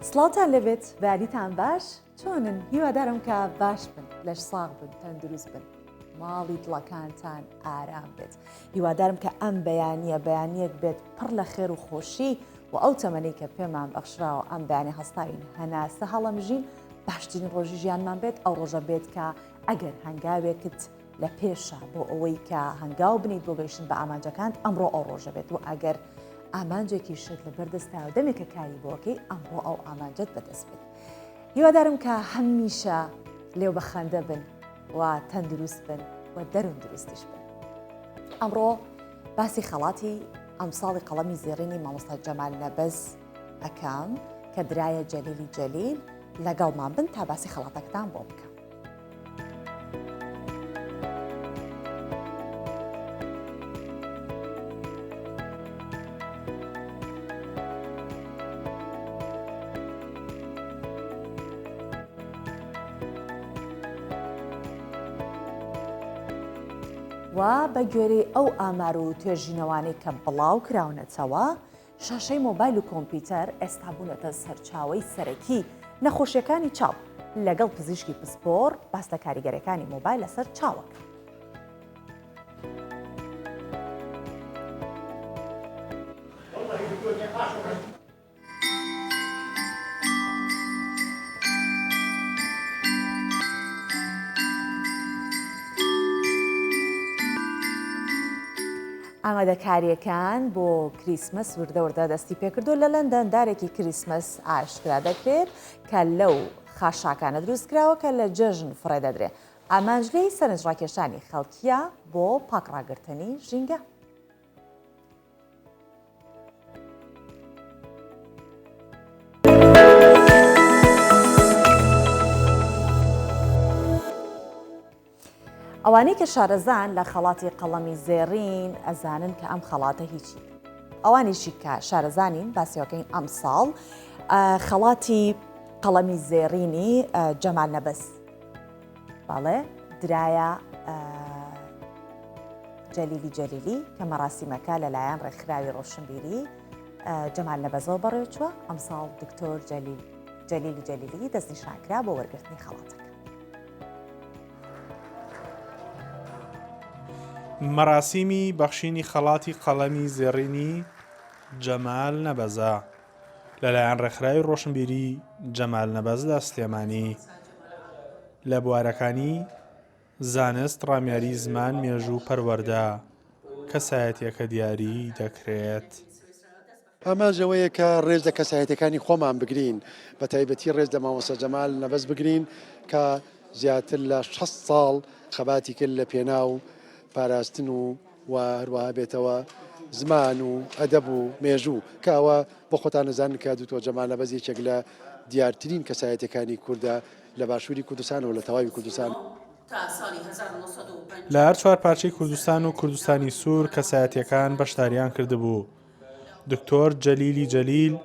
سڵاوتان لێبێت بەیانیتان باش چۆنن هیوادارم کە باش بن لەش ساغ بن تەندروست بن ماڵی دڵەکانتان ئارام بێت هیوادارم کە ئەم بەیانیە بەیانیەک بێت پڕ لە خێر و خۆشی و ئەو تەمەنەی کە پێمان بەخشراوە ئەم بەیانی هەستاوین هەناسە هەڵەمژین باشترین ڕۆژی ژیانمان بێت ئەو ڕۆژە بێت کە ئەگەر هەنگاوێکت لە پێشە بۆ ئەوەی کە هەنگاو بنیت بۆ گەیشتن بە ئامانجەکانت ئەمڕۆ ئەو ڕۆژە بێت و ئەگەر ئامانجێکیشت لە بەردەستا و دەمێکە کاری بۆکەی ئەمڕۆ ئەو ئامانجت بەدەست بێت هیوادارم کە هەمیشە لێو بە خەندە بن و تەندروست بن و دەروون دروستیش بن ئەمڕۆ باسی خەڵاتی ئەمساڵی قەڵەمی زێڕینی مامۆستا جەمال نەبەز ئەکەم کە درایە جەلیلی جەلیل لەگەڵمان بن تا باسی خەڵاتەکەتان بۆ بکەم. و بە گوێرەی ئەو ئامار و توێژینەوانەی کە بڵاو کراونەتەوە، شاشەی مۆبایل و کۆمپیوتەر ئێستا بوونەتە سەرچاوەی سەرەکی نەخۆشیەکانی چاو، لەگەڵ پزیشکی پسپۆڕ باس لە کاریگەریەکانی مۆبایل لەسەر چاوەکە. ئامادەکارییەکان بۆ کریسمس وردە وردە دەستی پێکردو لە لەندەن دارێکی کریسمس ئاشکرا دەکرێت کە لەو خاشاکانە دروستکراوە کە لە جەژن فڕێ دەدرێت ئامانج لێی سەرنجڕاکێشانی خەڵکیە بۆ پاکڕاگرتنی ژینگە. ئەوانەی کە شارەزان لە خەڵاتی قەڵەمی زێڕین ئەزانن کە ئەم خەڵاتە هیچی ئەوانیشی کە شارەزانین باسیەکەین ئەمساڵ خەڵاتی قەڵەمی زێڕینی جەمال نەبەز بەڵێ درایە جەلیلی جەلیلی کە مەراسیمەکە لەلایەن ڕێکخراوی ڕۆشنبیری جەمال نەبەزەوە بەڕێوچووە ئەمساڵ دکتۆر جەلیل جەلیلی جەلیلی دەستنیشان کرا بۆ وەرگرتنی خەڵاتەکە. مەراسیمی بەخشینی خەڵاتی قەڵەمی زێڕینی جەمال نەبەزە لەلایەن ڕێکخراوی ڕۆشنبیری جەمال نەبەز لە سلێمانی لە بوارەکانی زانست، ڕامیاری، زمان، مێژوو، پەروەردە کەسایەتیەکە دیاری دەکرێت. ئامانج ئەوەیە کە ڕێز لە کەسایەتیەکانی خۆمان بگرین، بە تایبەتی ڕێز لە مامۆستا جەمال نەبەز بگرین کە زیاتر لە 60 ساڵ خەباتی کرد لە پێناو پاراستن و و هەروەها بێتەوە زمان و ئەدەب و مێژوو کە ئەوە بۆ خۆتان نەزانن کە دکتۆر جەمال نەبەز یەکێک لە دیارترین کەسایەتیەکانی کوردە لە باشووری کوردستان و لە تەواوی کوردستان. لە هەر چوار پارچەی کوردستان و کوردستانی سوور کەسایەتیەکان بەشداریان کردبوو. دکتۆر جەلیلی جەلیل،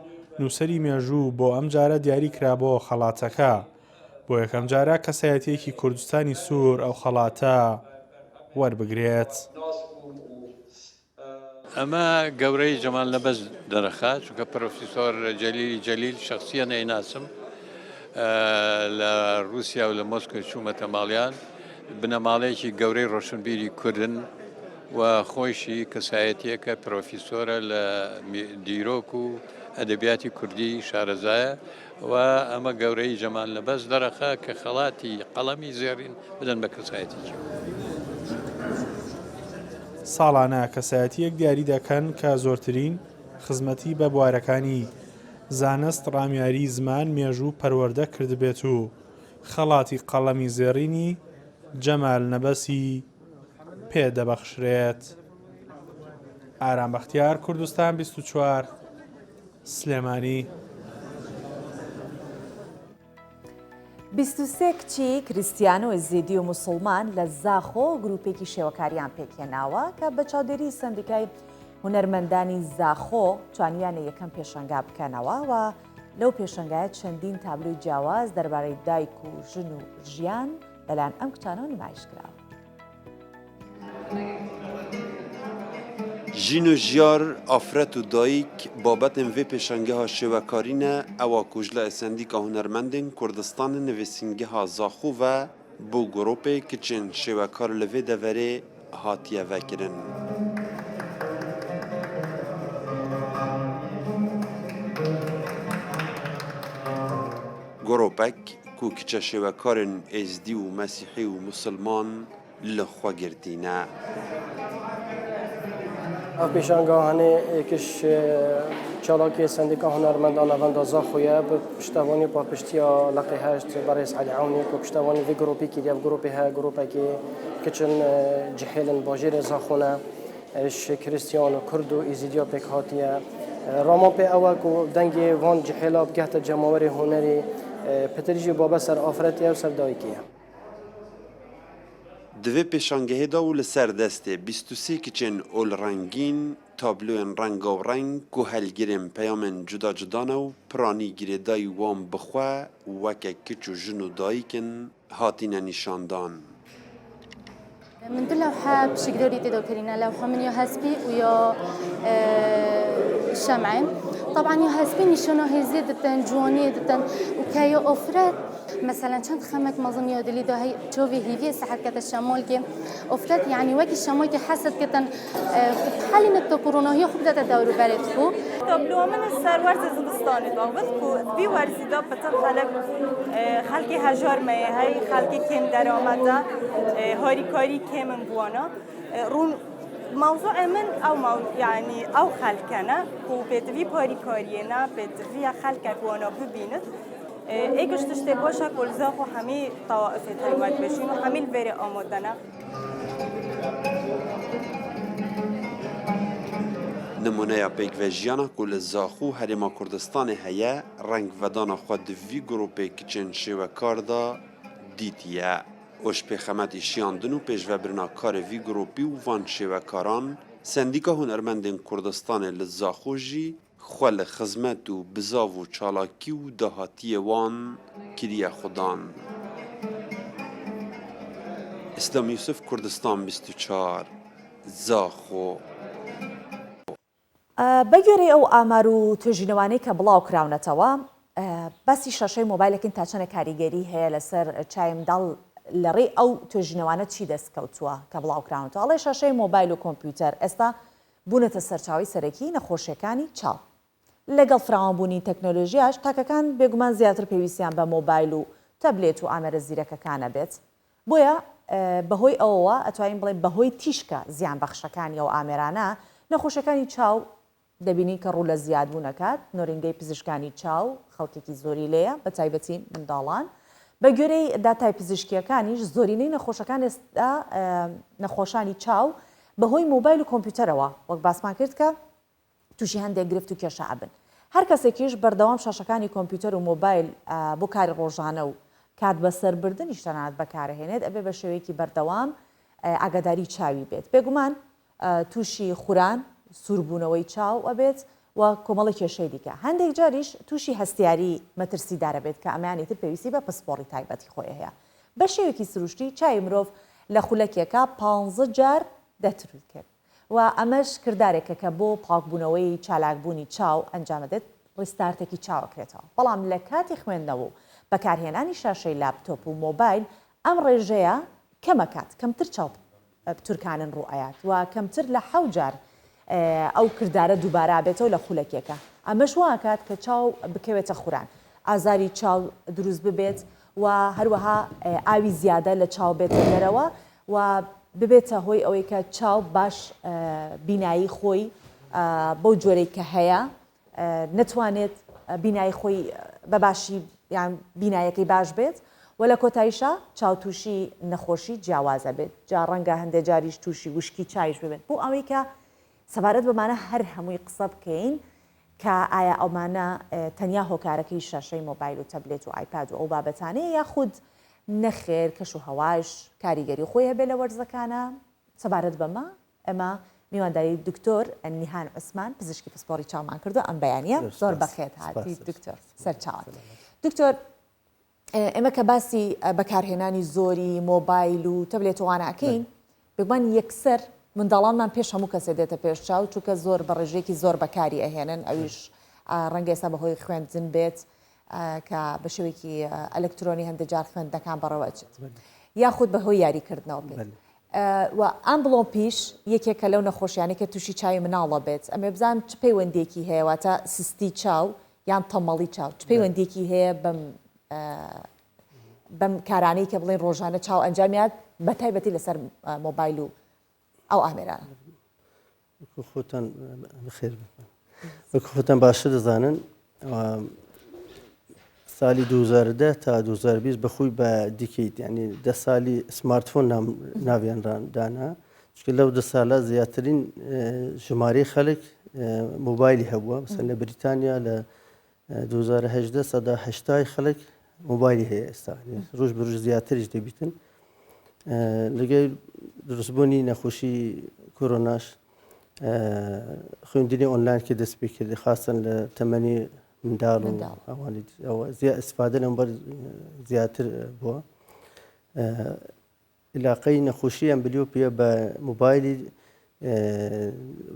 نووسەری مێژوو بۆ ئەم جارە دیاری کرا بۆ خەڵاتەکە. بۆ یەکەم جارە کەسایەتیەکی کوردستانی سوور ئەو خەڵاتە وەربگرێت. ئەمە گەورەی جەمال نەبەز دەرەخا چونکە پرۆفیسۆر جەلیلی جەلیل شخصیە نەیناسم لە رووسیا و لە مۆسکۆ چوومەتە ماڵیان بنەماڵەیەکی گەورەی ڕۆشنبیری کوردن و خۆیشی کەسایەتیەکە پرۆفیسۆرە لە دیرۆک و ئەدەبیاتی کوردی شارەزایە و ئەمە گەورەی جەمال نەبەز دەرەخا کە خەڵاتی قەڵەمی زێڕین بدەن بە کەسایەتیی. ساڵانە کەسایەتییەک دیاری دەکەن کە زۆرترین خزمەتی بە بوارەکانی زانست، ڕامیاری، زمان، مێژوو، پەروەردە کردبێت و خەڵاتی قەڵەمی زێڕینی جەمال نەبەسی پێ دەبەخشرێت. ئارام بەختیار، کوردستان 24، سلێمانی. 23 کچی کریستیان و ئێزیدی و موسڵمان لە زاخۆ گروپێکی شێوەکاریان پێکهێناوە کە بە چاودێری سەندیکای هونەرمەندانی زاخۆ توانیانە یەکەم پێشەنگا بکەنەوە و لەو پێشەنگایە چەندین تابلۆی جیاواز دەربارەی دایک و ژن و ژیان لەلایەن ئەم کچانەوە نمایش کراوە. ژین و ژیار، ئافرەت و دایک بابەتên vê pêşangeha şêwekarî ne, ewa ku ji layê Sendîka Hunermendên Kurdistanê Nivîsîngeha Zaxo ve bo grûpê kiçên şêwekar li vê deverê hatiye vekirin. Grûpek ku kiçe şêwekarên êzdî û mesîhî û misilman li xwe girtîne. Ev pêşanga hanê yek ji çalakiyê Sendîka Hunermend a Navenda Zaxo ye bi piştevanî û palpiştiya Leqê Heşt Berêz Elî Ewnî ku piştevanî vê grûpê kiriye. Ev grûpê heye grûpekê kiçin cihêlin bajêrê Zaxo ne ji Krîstiyan û Kurd û Êzîdiya pêk hatiye. Raman pê ew e ku dengê van cihêla bigehte cemawerê hunerî pitir jî babe ser afiretê ye û ser dayikê ye. Di vê pêşangehê de û li ser destê 23 kiçên olrengîn, tabloyên rengawreng ku helgirên peyamên cuda cuda ne û piranî girêdayî wan bi xwe weke kiç û jin û dayik in, hatine nîşandan. Min du lewhe pişikdarî tê de kirîne, lewha min ya hespî û ya şem'ê. Taban ya hespî nîşana hêzê didin, ciwaniyê didin û ke ya ofiret meselen çend xemek mezin ya dilî de hey çavê hêviyê sehet kete şemalkê. Ofiret yanî wekî şemalkê hesed kitin xwe bihelîne ta ku ronahiya xwe bidete dewrûberê dixwe. Tabloa min li ser werzê zivistanê daxist ku di vî werzî de pitir xelk xelkê hejar me ye hey xelkê kêm deramet e harîkarî kêm in bi wan e. Rûn mewzûê min ew yanî ew xelke ne ku pêdivî parîkariyê ne pêdiviya xelkek wana bibînit. Ê giş tiştê baş e ku li Zaxo hemî tewaifê taybet bijîn û hemî li vêrê amade ne. Nimûneya pêkvejiyana ku li Zaxo û Herêma Kurdistanê heye, rengvedana xwe di vî grûpê kiçên şêwekar de dîtiye û ji pêxemetî şiyandin û pêşvebirina karê vî grûpî û van şêwekaran, Sendîka Hunermendên Kurdistanê li Zaxo jî Xwe li xizmet û bizav û çalakî û dahatiyê wan kiriye xudan. Îslam Yûsif Kurdistan 24, Zaxo. بەگوێرەی ئەو ئامار و توێژینەوانەی کە بڵاو کراونەتەوە، باسی شاشەی مۆبایلەکەین تا چەندە کاریگەری هەیە لەسەر چاوی منداڵ لەڕێی ئەو توێژینەوانە چی دەست کەوتووە کە بڵاو کراونەتەوە ئەڵێ شاشەی مۆبایل و کۆمپیوتەر ئێستا بوونەتە سەرچاوەی سەرەکیی نەخۆشییەکانی چاو. لەگەڵ فراوانبوونی تەکنۆلۆژیاش، تاکەکان بێگومان زیاتر پێویستیان بە مۆبایل و تەبلێت و ئامێرە زیرەکەکان ئەبێت. بۆیە بەهۆی ئەوەوە ئەتوانین بڵێین بەهۆی تیشکە زیانبەخشەکانی ئەو ئامێرانە، نەخۆشیەکانی چاو دەبینین کە ڕوو لە زیادبوون ئەکات، نۆرینگەی پزیشکانی چاو خەڵکێکی زۆری لێیە بەتایبەتی منداڵان. بەگوێرەی داتای پزیشکییەکانیش زۆرینەی نەخۆشەکان ئێستا نەخۆشانی چاو بەهۆی مۆبایل و کۆمپیوتەرەوە وەک باسمان کرد کە تووشی هەندێک گرفت و کێشە ئەبن. هەر کەسێکیش بەردەوام شاشەکانی کۆمپیوتەر و مۆبایل بۆ کاری ڕۆژانە و کات بەسەربردنیش تەنانەت بەکارەهێنێت ئەبێ بە شێوەیەکی بەردەوام ئاگاداری چاوی بێت. بێگومان تووشی خوران، سووربوونەوەی چاو ئەبێت و کۆمەڵی کێشەی دیکە. هەندێک جاریش تووشی هەستیاری مەترسیدار ئەبێت کە ئەمەیان ئیتر پێویستی بە پسپۆڕی تایبەتی خۆی هەیە. بە شێوەیەکی سروشتی چاوی مرۆڤ لە خولەکێکا پانزە جار دەتروکێت و ئەمەش کردارێکە کە بۆ پاکبوونەوەی چالاکبوونی چاو ئەنجامەدێت restart ێکی چاو ئەکرێتەوە بەڵام لە کاتی خوێندنەوە و بەکارهێنانی شاشەی لاپتۆپ و مۆبایل ئەم ڕێژەیە کەمەکات کەمتر چاو تورکانن ڕووئەیات و کەمتر لە حەو جار ئەو کردارە دووبارە ئەبێتەوە لە خولەکێکا ئەمەش وا ئەکات کە چاو بکەوێتە خوران ئازاری چاو دروست ببێت و هەروەها ئاوی زیادە لە چاو بێتە دەرەوە و ببێتە هۆی ئەوەی کە چاو باش بینایی خۆی بەو جۆرەی کە هەیە نەتوانێت بینایی خۆی بە باشی یان بینایەکەی باش بێت و لە کۆتاییشا چاو تووشی نەخۆشی جیاوازە بێت جا ڕەنگە هەندێ جاریش تووشی وشکی چاویش ببێت بۆ ئەوەی کە سەبارەت بەمانە هەر هەمووی قسە بکەین کە ئایا ئەومانە تەنیا هۆکارەکەی شاشەی مۆبایل و تەبلێت و ئایپاد و ئەو بابەتانەیە یاخود نەخێر کەش و هەواش کاریگەری خۆی هەبێ لە وەرزەکانە سەبارەت بەمە ئێمە میوانداری دکتۆر نیهان عوسمان پزیشکی پسپۆڕی چاومان کردو ئەم بەیانە زۆر بەخێت هاتی دکتۆر سەرچاوان دکتۆر ئێمە کە باسی بەکارهێنانی زۆری مۆبایل و تەبلێت و وانە ئەکەین بێگومان یەکسەر. منداڵانمان پێش هەموو کەسێ دێتە پێش چاو چونکە زۆر بە ڕێژەیەکی زۆر بەکاری ئەهێنن ئەویش ڕەنگە ئێستا بەهۆی خوێندن بێت کە بە شێوەیەکی ئەلکترۆنی هەندێک جار خوێندنەکان بەڕێوە ئەچێت یاخود بەهۆی یاریکردنەوە بێت و ئەمبلۆپیش یەکێکە لەو نەخۆشیانەی کە تووشی چاوی مناڵە بێت ئەمێ بزانم چ پەیوەندیەکی هەیە واتە سستی چاو یان تەمەڵی چاو چ پەیوەندیەکی هەیە بەم بەم کارانەی کە بڵێن ڕۆژانە چاو ئەنجامیات بە تایبەتی لەسەر مۆبایل و ئەو ئامێرانە. وەکو خۆتان بەخێر بن. وەکو خۆتان باشتر دەزانن سالی 2010 تا 2020 بەخۆی بە decade ینی دە سالی smartphone ناویان دانا چونکە لەو دە سالە زیاترین ژمارەی خەڵک مۆبایلی هەبووە مەسەلەن لە بریتانیا لە 2018 سەدا هەشتای خەڵک مۆبایلی هەیە ئێستا ڕۆژ بە ڕۆژ زیاتریش دەبیتن لەگەی دروستبوونی نەخۆشی کۆرۆناش خوێندنی ئۆنلاین کە دەست پێ کردی خاستن لە تەمەنی منداڵ و ئەوانی ئەوە زیاد استفادە لەم بەر زیاتر بووە علاقەی نەخۆشی amblyopia بە مۆبایلی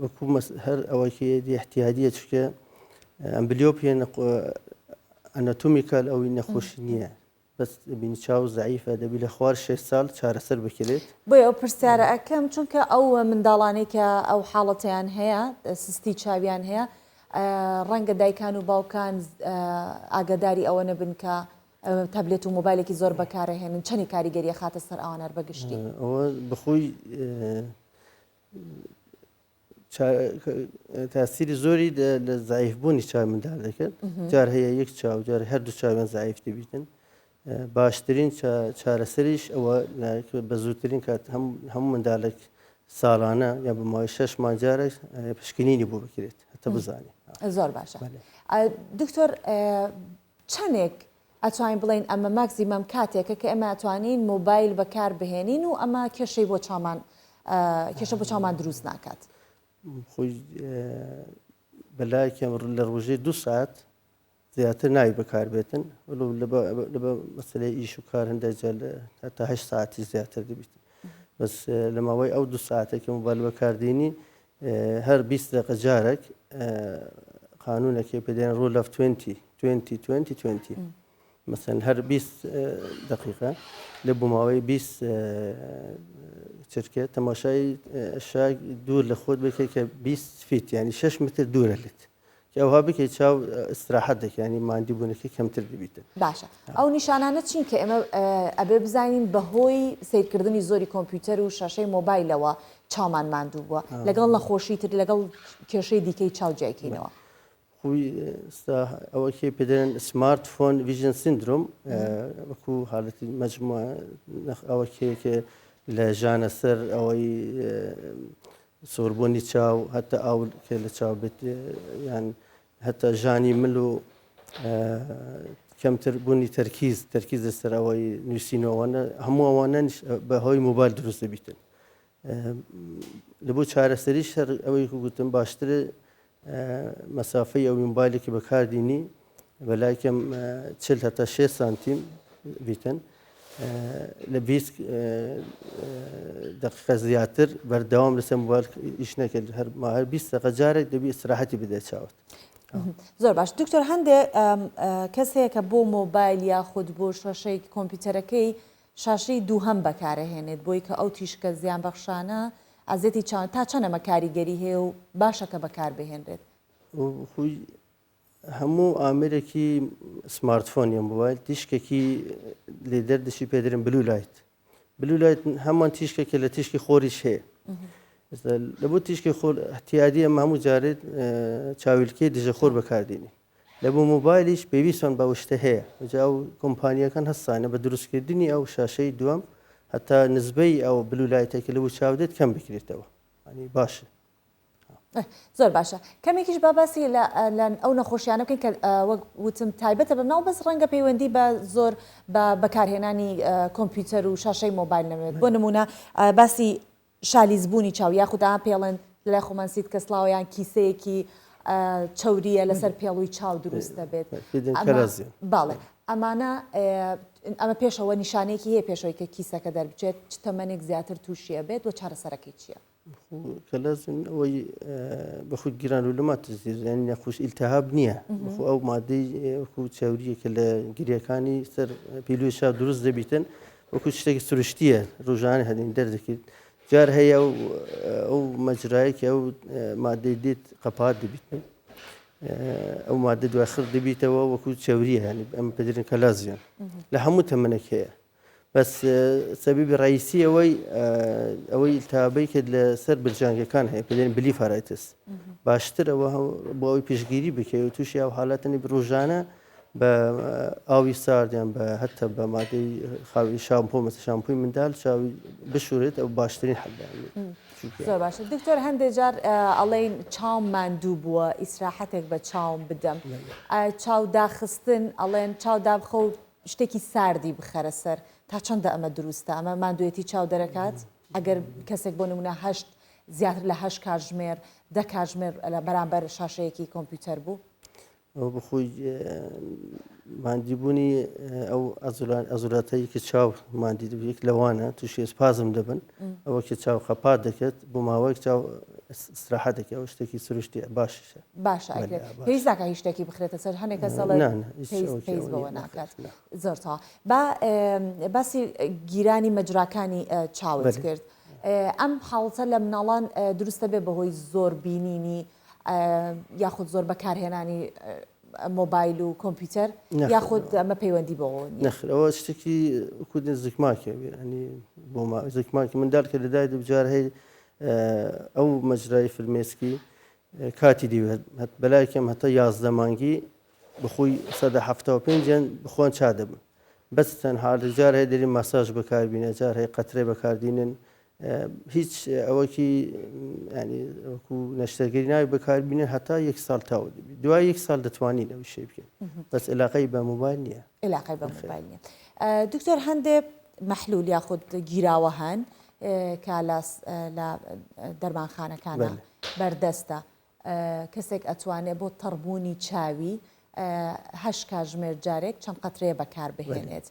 وەکو هەر ئەوەکی احتیادیە چکە amblyopia anatomical ئەوی نەخۆشی نییە بەس بینی چاو زەعیفە دەبی لە خوار شەش ساڵ چارەسەر بکرێت. بۆیە ئەو پرسیارە ئەکەم چونکە ئەو منداڵانەی کە ئەو حاڵەتەیان هەیە سستی چاویان هەیە ڕەنگە دایکان و باوکان ئاگاداری ئەوە نەبن کە تابلێت و مۆبایلێکی زۆر بەکارەهێنن چەنی کاریگەری ئەخاتە سەر ئەوان هەر بەگشتی؟ ئەوە بەخۆی تاسیری زۆری لە زعیف بوونی چاوی منداڵ دەکرد جار هەیە یەک چاو جار هەردوو چاویان زعیف دەبیتن باشترین چارەسەریش ئەوە بە زووترین کات هەموو منداڵێک ساڵانە یا بە ماوەی شەش مانگ جارێک پشکنینی بۆ بکرێت هەتا بزانێت زۆر باشە دکتۆر چەندێک ئەتوانین بڵێین ئەمە ماکسیمەم کاتێکە کە ئێمە ئەتوانین مۆبایل بەکار بهێنین و ئەمە کێشەی بۆ چاومان کێشە بۆ چاومان دروست ناکات؟ خۆی بەلایکەم لە ڕۆژێ دو ساعت زیاتر ناوی بەکاربێتن لە بە مەسلەی ئیش و کار هەندێک جار تا هەشت ساعتی زیاتر دەبیت بەس لە ماوەی ئەو دو ساعتێک کە مۆبایل بەکاردێنی هەر 20 دقە جارێک قانونەکەی پێدێن rule of 20 20 20 20 مەسەن هەر 20 دقیقە لە بۆ ماوەی 20 چرکە تەماشای شاک دوور لە خۆت بکەیت کە 20 feet ینی 6 متر دوورە لێت کە ئەوها بکەیت چاو ئیسراحەت دەکەی ینی ماندی بوونەکەی کەمتر دەبیتن. باشە ئەو نیشانانە چین کە ئێمە ئەبێ بزانین بەهۆی سەیرکردنی زۆری کۆمپیوتەر و شاشەی مۆبایلەوە چاومان ماندوو بووە لەگەڵ نەخۆشی تر لەگەڵ کێشەی دیکەی چاو جیایکەینەوە؟ خوی ئستا ئەوە کێ پێدەێن smartphone vision syndrome وەکو حالەتی مەجموعە ئەوە کێ کێ لە ژانە سەر ئەوەی سۆربوونی چاو هەتا ئاو کە لە چاو بێت یان هەتا ژانی مل و کەمتر بوونی تەرکیز تەرکیز لەسەر ئەوەی نووسینەوەە هەموو ئەوانە بە هۆی مۆبایل دروست دەبیتن لە بۆ چارەسەریش هەر ئەوەی گوتم باشترە مەسافەی ئەو مۆبایلێکی بەکاردینی بەلای کەم چل هەتا شێ سانتیم بیتن لە 20 دقیقە زیاتر بەردەوام لەسەر مۆبایل ئیش نەکرد هەر هەر 20 دقیقە جارێک دەبی ئیسراحەتی بدە چاوت. زۆر باش دکتۆر هەندێ کەس هەیە کە بۆ مۆبایل یاخود بۆ شاشەی کۆمپیوتەرەکەی شاشەی دووهەم بەکارەهێنێت بۆی کە ئەو تیشکە زیانبەخشانە ئەزێتی چاوان تا چەند ئەمە کاریگەری هەیە و باشە کە بەکاربهێنرێت؟ خۆی هەموو ئامێرێکی smartphone یان مۆبایل تیشکێکی لێ دەردەشی پێ دەرێن blue light blue light هەمان تیشکێکە لە تیشکی خۆریش هەیە لە بۆ تیشکی خۆر احتیادی ئەمە هەموو جارێت چاویلکەی دژە خۆر بەکاردێنین لە بۆ مۆبایلیش پێویستمان بە شتە هەیە جا ئەو کۆمپانیەکان هەستانە بە دروستکردنی ئەو شاشەی دووەم هەتا نزبەی ئەو blue light ێکی لە بۆ چاو دێت کەم بکرێتەوە ینی باشە زۆر باشە کەمێکیش با باسی لە ئەو نەخۆشیانە بکەین کە وەک وتم تایبەتە بە مناڵ بەس ڕەنگە پەیوەندی بە زۆر بە بەکارهێنانی کۆمپیوتەر و شاشەی مۆبایل نەبێت بۆ نمونە باسی شالیزبوونی چاو یاخود ئا پێڵێن لای خۆمان سیتکە سڵاوە یان کیسەیەکی چەوریە لەسەر پێڵوی چاو دروست دەبێت باڵێ ئەمانە ئەمە پێشەوە نیشانەیەکی هەیە پێشەوەی کە کیسەکە دەربچێت چ تەمەنێک زیاتر تووشیە بێت و چارەسەرەکەی چییە؟ کەلازم ئەوەی بەخود گرانولوما تزدیر یعنی نەخۆش ئیلتهاب نییە بەخۆ ئەو مادەی وەکو چەوریە کە لە گرێکانی سەر پیلوی شاو دروست دەبیتن وەکو شتێکی سروشتیە ڕژانە هەدین دەردەکرد جار هەیە و ئەو مەجرایەکی ئەو مادەی دێت قەپات دەبیتن ئەو مادە دوای خڕ دەبیتەوە وەکو چەوریە هەنی ئەم پدرین کەلازیان لە هەموو تەمەنێک هەیە بەس سەبیبی ڕئیسی ئەوەی ئەوەی التهابەی کە لەسەر برجانگەکان هەیە پێ blepharitis باشتر ئەوە بۆ ئەوەی پێشگیری بکەی و تووشی ئەو حالەتنی ڕۆژانە بە ئاوی ساردیان بە هەتا بە مادەی خاوی شامپۆ مەسە شامپۆی مندال چاوی بشورێت ئەو باشترین حل زۆر باشە دکتۆر هەندێک جار ئەڵێن چاوم ماندوو بووە ئیسراحەتێک بە چاوم بدەم چاو داخستن ئەڵێن چاو دابخە و شتێکی ساردی بخەرە سەر تا چەندە ئەمە دروستە ئەمە ماندوێتی چاو دەرەکات ئەگەر کەسێک بۆ نمونە هەشت زیاتر لە هەشت کاتژمێر دە کاتژمێر لە بەرامبەر شاشەیەکی کۆمپیوتەر بوو؟ ئەوە بەخۆی ماندیبوونی ئەو عەزولاتەی کە چاو ماندی دەبێت یەک لەوانە تووشی spasm دەبن ئەوە کە چاو خەپات دەکرێت بۆ ماوەیەک چاو ئیسراحەت دەکرێت ئەو شتێکی سروشتی باشیشە باشە ئەکرێت پێویست ناکات هیچ شتێکی بخرێتە سەر هەنێک کەس ئەڵێ پێویست بەوە ناکات زۆر تەواو با باسی گیرانی مەجراکانی چاوت کرد ئەم حاڵەتە لە مناڵان دروستە بێ بەهۆی زۆر بینینی یاخود زۆر بەکارهێنانی مۆبایل و کۆمپیوتەر یاخود ئەمە پەیوەندی بەوە نەخر ئەوە شتێکی کوردن زکماکە ینی بۆ زکماکی منداڵ کە لەدای دەبجار هەیە ئەو مەجرای فرمێسکی کاتی دیوێت بەلای کەم هەتا 11 مانگی بەخۆی سەدا 75 یان بخۆن چا دەبن بەس تەنها جار هەیە دەری ماساژ بەکاربینە جار هەیە قەترێ بەکاردینن هیچ ئەوەکی ینی وەکو نەشتەرگەری ناوی بەکاربینن هەتا یەک ساڵ تاوە دەبی دوای یەک ساڵ دەتوانین ئەو شەی بکەین بەس علاقەی بە مۆبایل نییە علاقەی بە مۆبایل نییە دکتۆر هەندێ مەحلول یاخود گیراوە هەن کە لە دەرمانخانەکانە بەردەستە کەسێک ئەتوانێ بۆ تەڕبوونی چاوی هەشت کاژمێر جارێک چەند قەترەیە بەکار بهێنێت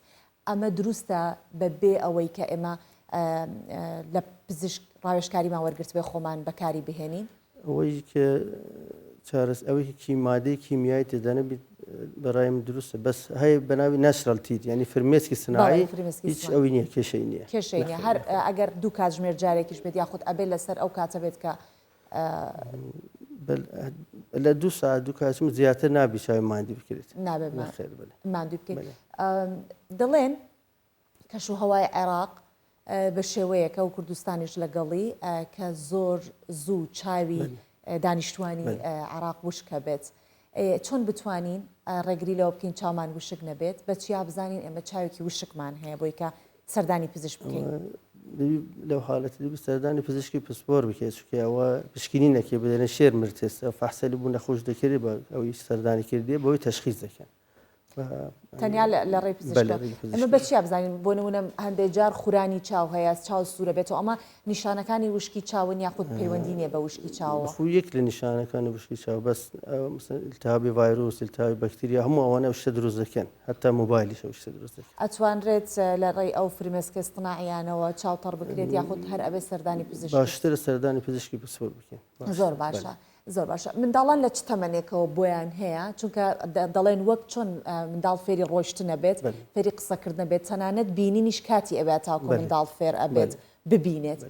ئەمە دروستە بە بێ ئەوەی کە ئێمە لە پزیشک ڕاوێژکاریمان وەرگرتبێ خۆمان بەکاری بهێنین؟ ئەوەی کە چارەس ئەوەی کی مادەی کیمیایی تێدا نەبیت بەڕای من دروستە بەس هەیە بە ناوی natural tear یعنی فرمێسکی سناعی هیچ ئەوی نییە کێشەی نییە کێشەی نییە هەر ئەگەر دوو کاتژمێر جارێکیش بێت یاخود ئەبێ لەسەر ئەو کاتە بێت کە لە دوو ساعت دوو کاتژمێر زیاتر نابی چاوی ماندی بکرێت نابێت ماندوو بکەیت دەڵێن کەشوهەوای عێراق بە شێوەیەکە و کوردستانیش لەگەڵی کە زۆر زوو چاوی دانیشتوانی عێراق وشکە بێت. چۆن بتوانین ڕێگری لەوە بکەین چاومان وشک نەبێت؟ بە چیا بزانین ئێمە چاوێکی وشکمان هەیە بۆی کە سەردانی پزیشک بکەین؟ لەو حالەتی دەبی سەردانی پزیشکی پسپۆر بکەیت چونکە ئەوە پشکنی نەکەی بدەنە شێر مرتێستە فەحسەلی بوو نەخۆش دەکرێت بە ئەوی سەردانی کردیە بەوەی تەشخیص دەکەن. تەنیا لە ڕێی پزیشکەوە. ئێمە بە چیا بزانین بۆ نمونە هەندێک جار خورانی چاو هەیە چاو سوورە بێتەوە ئەمە نیشانەکانی وشکی چاون یاخود پەیوەندی نییە بە وشکی چاوەوە؟ خو یەک لە نیشانەکانی وشکی چاو بەس التهابی ڤایرۆس التهابی بەکتریا هەموو ئەوانە شتە دروست دەکەن هەتا مۆبایلیش ئەو شتە دروست دەکەن. ئەتوانرێت لە ڕێی ئەو فرمێسکە اصطناعیانەوە چاو تەڕ بکرێت یاخود هەر ئەبێ سەردانی پزیشک؟ باشترە سەردانی پزیشکی پسپۆر بکەین. زۆر باشە. زۆر باشە منداڵان لە چ تەمەنێکەوە بۆیان هەیە چونکە دەڵێن وەک چۆن منداڵ فێری ڕۆیشتنە بێت فێری قسەکردنە بێت تەنانەت بینینیش کاتی ئەوێت تاکو منداڵ فێر ئەبێت ببینێت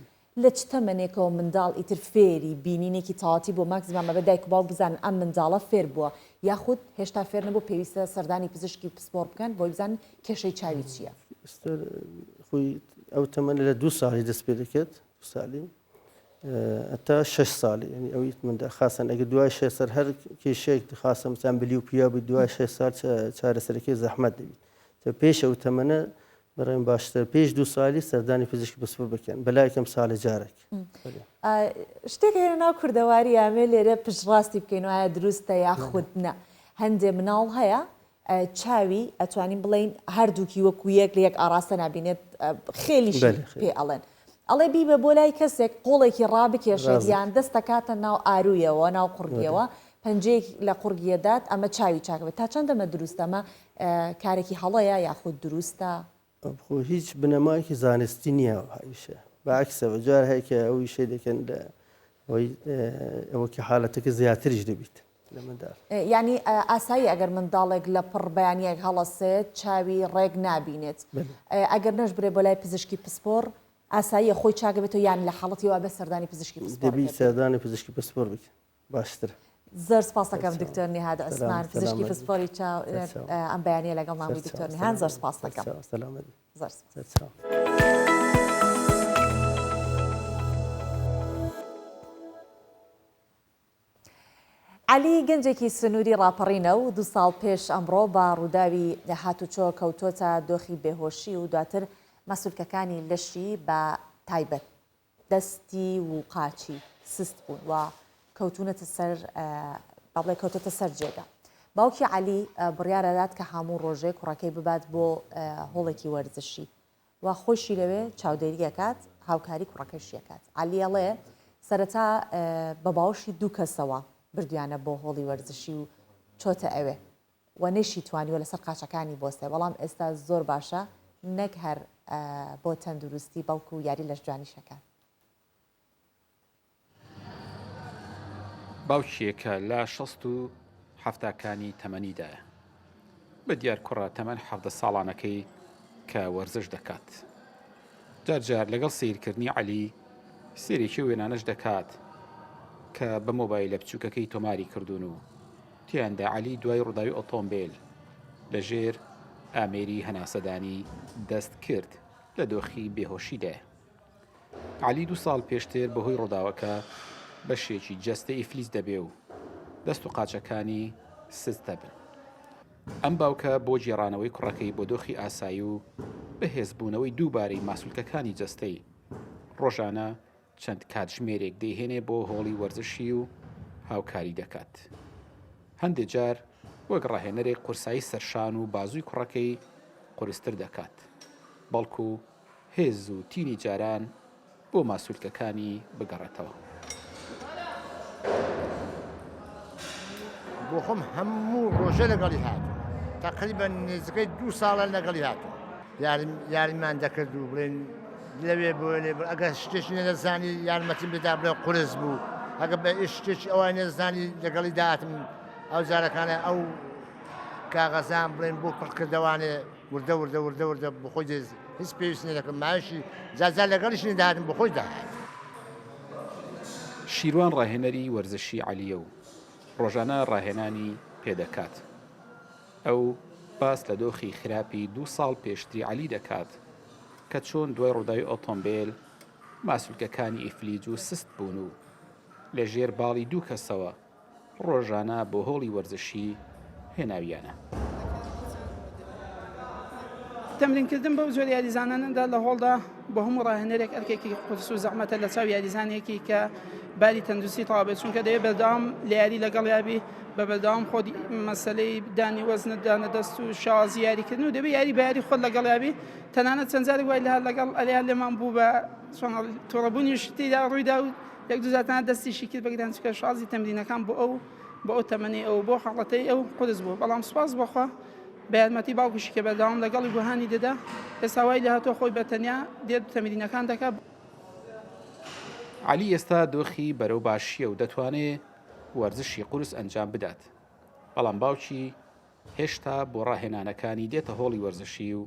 لە چ تەمەنێکەوە منداڵ ئیتر فێری بینینێکی تەواتی بۆ ماکسیمام ئەبێت دایک و باوک بزانن ئەم منداڵە فێر بووە یاخود هێشتا فێر نەبوو پێویستە سەردانی پزیشکی پسپۆڕ بکەن بۆی بزانن کێشەی چاوی چییە؟ خۆی ئەو تەمەنە لە دوو ساڵی دەست پێ دەکرێت ساڵی هەتا شەش ساڵی یعنی ئەوی مندا خاصەن ئەگەر دوای شەش ساڵ هەر کێشەیەک خاصە مثلا amblyopia بوو دوای شەش ساڵ چارەسەرەکەی زەحمەت دەبیت تا پێش ئەو تەمەنە بەڕێم باشتر پێش دوو ساڵی سەردانی پزیشکی پسپۆر بکەن بەلای کەم ساڵی جارێک شتێک هەیە ناو کوردەواری ئەمێ لێرە پشتڕاستی بکەین وایە دروستە یاخود نە هەندێ مناڵ هەیە چاوی ئەتوانین بڵێین هەردووکی وەکو یەک لە یەک ئاڕاستە نابینێت خێلیشی پێ ئەڵێن. ئەڵێ بیبە بۆ لای کەسێک قۆڵێکی ڕابکێشێت یان دەست دەکاتە ناو ئاروویەوە ناو قوڕگیەوە پەنجەیەک لە قوڕگیە دات ئەمە چاوی چاک بێت تا چەند ئەمە دروستە ئەمە کارێکی هەڵەیە یاخود دروستە؟ خۆ هیچ بنەمایەکی زانستی نییە ئەو ئیشە. بە عەکسەوە جار هەیە کە ئەو ئیشەی دەکەن لە ئەوەی ئەوە کە حالەتەکە زیاتریش دەبیت لە منداڵ. یانی ئاسایی ئەگەر منداڵێک لە پڕ بەیانیەک هەڵەسێت چاوی ڕێک نابینێت ئەگەر نەشبرێ بۆ لای پزیشکی پسپۆڕ ئاساییە خۆی چاکەبێتەوە یان لە حاڵەتی وا بێ سەردانی پزیشکی پسپۆڕ دەبی سەردانی پزیشکی پسپۆڕ بکەن باشترە. زۆر سپاس دەکەم دکتۆر نیهاد عوسمان پزیشکی پسپۆری چاو ئەم بەیانیە لەگەڵمان بووی دکتۆر نیهاد زۆر سپاس دەکەم. زۆر سپاس. عەلی گەنجێکی سنووری ڕاپەڕینە و دوو ساڵ پێش ئەمڕۆ بە ڕووداوی هاتوچۆ کەوتۆتە دۆخی بێهۆشی و دواتر ماسولکەکانی لەشی بە تایبەت دەستی و قاچی سست بوون و کەوتوونەتە سەر با بڵێ کەوتۆتە سەر جێگا. باوکی عەلی بڕیارەدات کە هەموو ڕۆژێک کوڕەکەی ببات بۆ هۆڵێکی وەرزشی و خۆیشی لەوێ چاودێری ئەکات، هاوکاری کوڕەکەشی ئەکات. عەلی ئەڵێ، سەرەتا بە باوەشی دوو کەسەوە بردویانە بۆ هۆڵی وەرزشی و چۆتە ئەوێ و نەیشی توانیوە لەسەر قاچەکانی بوەستێ، بەڵام ئێستا زۆر باشە نەک هەر بۆ تەندروستی بەڵکو یاری لەشجوانیش ئەکات. باوکێکە لە شەست و حەفتاکانی تەمەنیدایە. بە دیار کوڕە تەمەن 17 ساڵانەکەی کە وەرزش دەکات. جار جار لەگەڵ سەیرکردنی عەلی سەیرێکی ئەو وێنانەش دەکات کە بە مۆبایلە بچووکەکەی تۆماری کردوون و تێیاندا عەلی دوای ڕووداوی ئۆتۆمبێل لە ژێر ئامێری هەناسەدانی دەستکرد لە دۆخی بێهۆشیدایە. عەلی دوو ساڵ پێشتر بەهۆی ڕووداوەکە بەشێکی جەستە ئیفلیج دەبێ و دەست و قاچەکانی سست دەبن. ئەم باوکە بۆ گێڕانەوەی کوڕەکەی بۆ دۆخی ئاسایی و بەهێزبوونەوەی دووبارەی ماسولکەکانی جەستەی، ڕۆژانە چەند کاتژمێرێک دەیهێنێ بۆ هۆڵی وەرزشی و هاوکاری دەکات. هەندێ جار وەک ڕاهێنەرێک قورسایی سەرشان و بازووی کوڕەکەی قورستر دەکات، بەڵکو هێز و تینی جاران بۆ ماسولکەکانی بگەڕێتەوە. بۆ خۆم هەموو ڕۆژە لەگەڵی هاتووم تەقریبەن نزیکەی دوو ساڵە لەگەڵی هاتووم یاریم یاریمان دەکرد و بڵێن لەوێ بۆ لێ ئەگەر شتێکی نەدەزانی یارمەتیم دەدا بڵێ قورس بوو ئەگە بە شتێکی ئەوای نەزانی لەگەڵی داهاتم ئەو جارەکانە ئەو کاغەزان بڵێن بۆ پڕکردەوانێ وردە وردە وردە وردە بەخۆی دێ هیچ پێویست نەدەکرد مایشی جا لەگەڵیش نەدەهاتم بەخۆی دەهات. شیروان ڕاهێنەری وەرزشی عەلیە و ڕۆژانە ڕاهێنانی پێدەکات. ئەو باس لە دۆخی خراپی دوو ساڵ پێشتری عەلی دەکات کە چۆن دوای ڕووداوی ئۆتۆمبێل ماسولکەکانی ئیفلیج و سست بوون و لە ژێر باڵی دوو کەسەوە ڕۆژانە بۆ هۆڵی وەرزشی هێناویانە. تەمرینکردن بەو جۆرە یاریزانانەدا لە هۆڵدا بۆ هەموو ڕاهێنەرێک ئەرکێکی قورس و زەحمەتە لە چاو یاریزانێکی کە باری تەندروستی تەواو بێت چونکە دەبێت بەردەوام لە یاری لەگەڵ یابی بە بەردەوام خۆت مەسەلەی دانی وەزنت دانە دەست و شازی یاریکردن و دەبێت یاری بە یاری خۆت لەگەڵ یابی تەنانەت چەند جارێک وای لە لەگەڵ ئەلیان لێمان بوو بە توڕەبوونیش تێدا ڕوویدا و یەک دوو جار تەنها دەستیشی کرد بە گران چونکە شازی تەمرینەکان بۆ ئەو بۆ ئەو تەمەنەی ئەو بۆ حاڵەتەی ئەو قورس بوو بەڵام سوپاس بۆ خوا بە یارمەتی باوکیشی کە بەردەوام لەگەڵی بوو هانی دەدا ئێستا وای لێهاتووە خۆی بە تەنیا دێت تەمرینەکان دەکات. عەلی ئێستا دۆخی بەرەو باشییە و دەتوانێ وەرزشی قورس ئەنجام بدات، بەڵام باوکی هێشتا بۆ ڕاهێنانەکانی دێتە هۆڵی وەرزشی و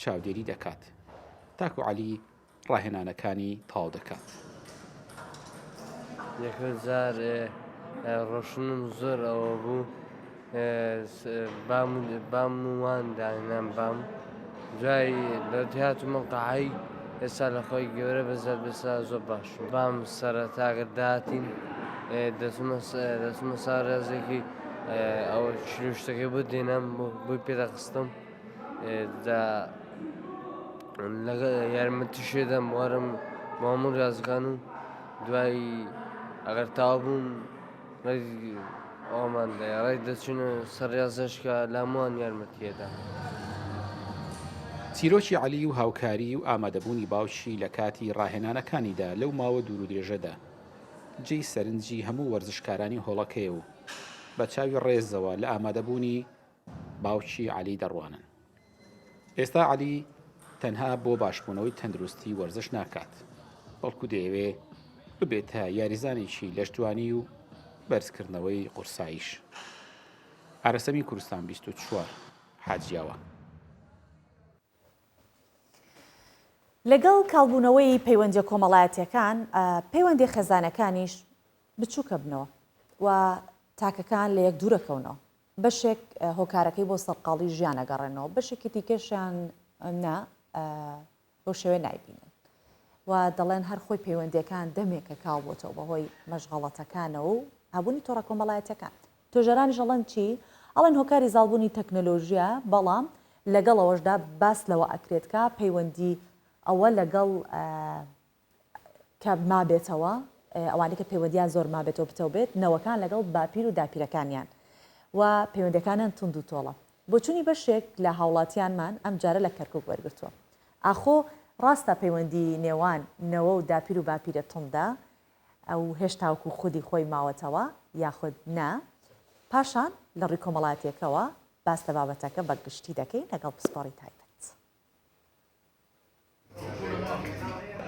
چاودێری دەکات تاکو عەلی ڕاهێنانەکانی تەواو دەکات. یەکەم جار ڕۆشنم زۆر ئەوە بوو بام وان داهێنان بام دوای لە هاتومە قەعی ئێستا لە خۆی گەورە بەزار بێسا زۆر باش بام سەرەتاگە داهاتین دەچمە دەچمە سا ڕێزێکی ئەوە شتەکەی بۆ دێنام بۆی پێدەخستم دا لەگەڵ یارمەتیشێ دەم وەرم بۆ هەموو ڕازەکان و دوای ئەگەر تاو بووم ئەومان ڕێک دەچینە سەر ڕازەش کە لاموان یارمەتیەدا. چیرۆکی عەلی و هاوکاری و ئامادەبوونی باوکی لە کاتی ڕاهێنانەکانیدا لەو ماوە دوورودرێژەدا جێی سەرنجی هەموو وەرزشکارانی هۆڵەکەیە و بە چاوی ڕێزەوە لە ئامادەبوونی باوکی عەلی دەڕوانن. ئێستا عەلی تەنها بۆ باشبوونەوەی تەندروستی وەرزش ناکات. بەڵکو دەیەوێ ببێتە یاریزانێکی لەشجوانی و بەرزکردنەوەی قورساییش. ئارەسەمی کوردستان 24 حاجیاوا. لەگەڵ کاڵبوونەوەی پەیوەندیە کۆمەڵایەتیەکان، پەیوەندیە خێزانەکانیش بچووکەبنەوە و تاکەکان لە یەک دوورەکەونەوە. بەشێک هۆکارەکەی بۆ سەرقاڵی ژیان ئەگەڕێنەوە، بەشێکی دیکەشیان نا بەو شێوەیە نایبینن و دەڵێن هەر خۆی پەیوەندیەکان دەمێکە کاڵ بۆتەوە بەهۆی مەشغەڵەتەکانەوە و هەبوونی تۆڕە کۆمەڵایەتیەکان. توێژەرانیش ئەڵێن چی؟ ئەڵێن هۆکاری زاڵبوونی تەکنەلۆژیا، بەڵام لەگەڵ ئەوەشدا باس لەوە ئەکرێت کە پەیوەندی ئەوە لەگەڵ کە مابێتەوە، ئەوانەی کە پەیوەندیان زۆر مابێتەوە پتەو بێت، نەوەکان لەگەڵ باپیر و داپیرەکانیان و پەیوەندیەکانیان توند و تۆڵە. بۆچوونی بەشێک لە هاوڵاتیانمان ئەمجارە لە کەرکوک وەرگرتووە. ئاخۆ ڕاستە پەیوەندی نێوان نەوە و داپیر و باپیرە توندە و هێشتا وەکو خودی خۆی ماوەتەوە یاخود نا؟ پاشان لە ڕووی کۆمەڵایەتیەکەوە باس لە بابەتەکە بە گشتی دەکەین لەگەڵ پسپۆڕی تایبەت.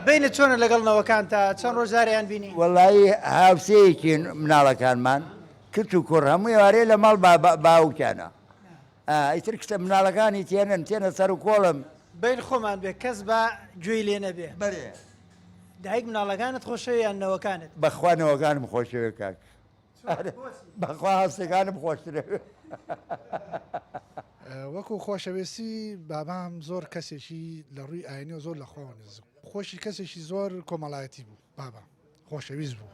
بەینت چۆنە لەگەڵ نەوەکانتا چەند ڕۆژ جارێیان بینی؟ وەڵایی هاوسێیەکین مناڵەکانمان کچ و کوڕ هەموو ئێوارێ لە ماڵ باوکیانە ئیتر کچە مناڵەکانی تێنن تێنە سەر و کۆڵم. بەین خۆمان بێ کەس با گوێی لێ نەبێ. بەرێ. دایک مناڵەکانت خۆشەوێ یان نەوەکانت؟ بەخوا نەوەکانم خۆشەوێ کاک. بەخوا هاوسێکانم خۆشترە. وەکو خۆشەویستی بابام زۆر کەسێکی لە ڕووی ئاینیەوە زۆر لە خواوە نزیک بوو خۆشی کەسێکی زۆر کۆمەڵایەتی بوو بابام خۆشەویست بوو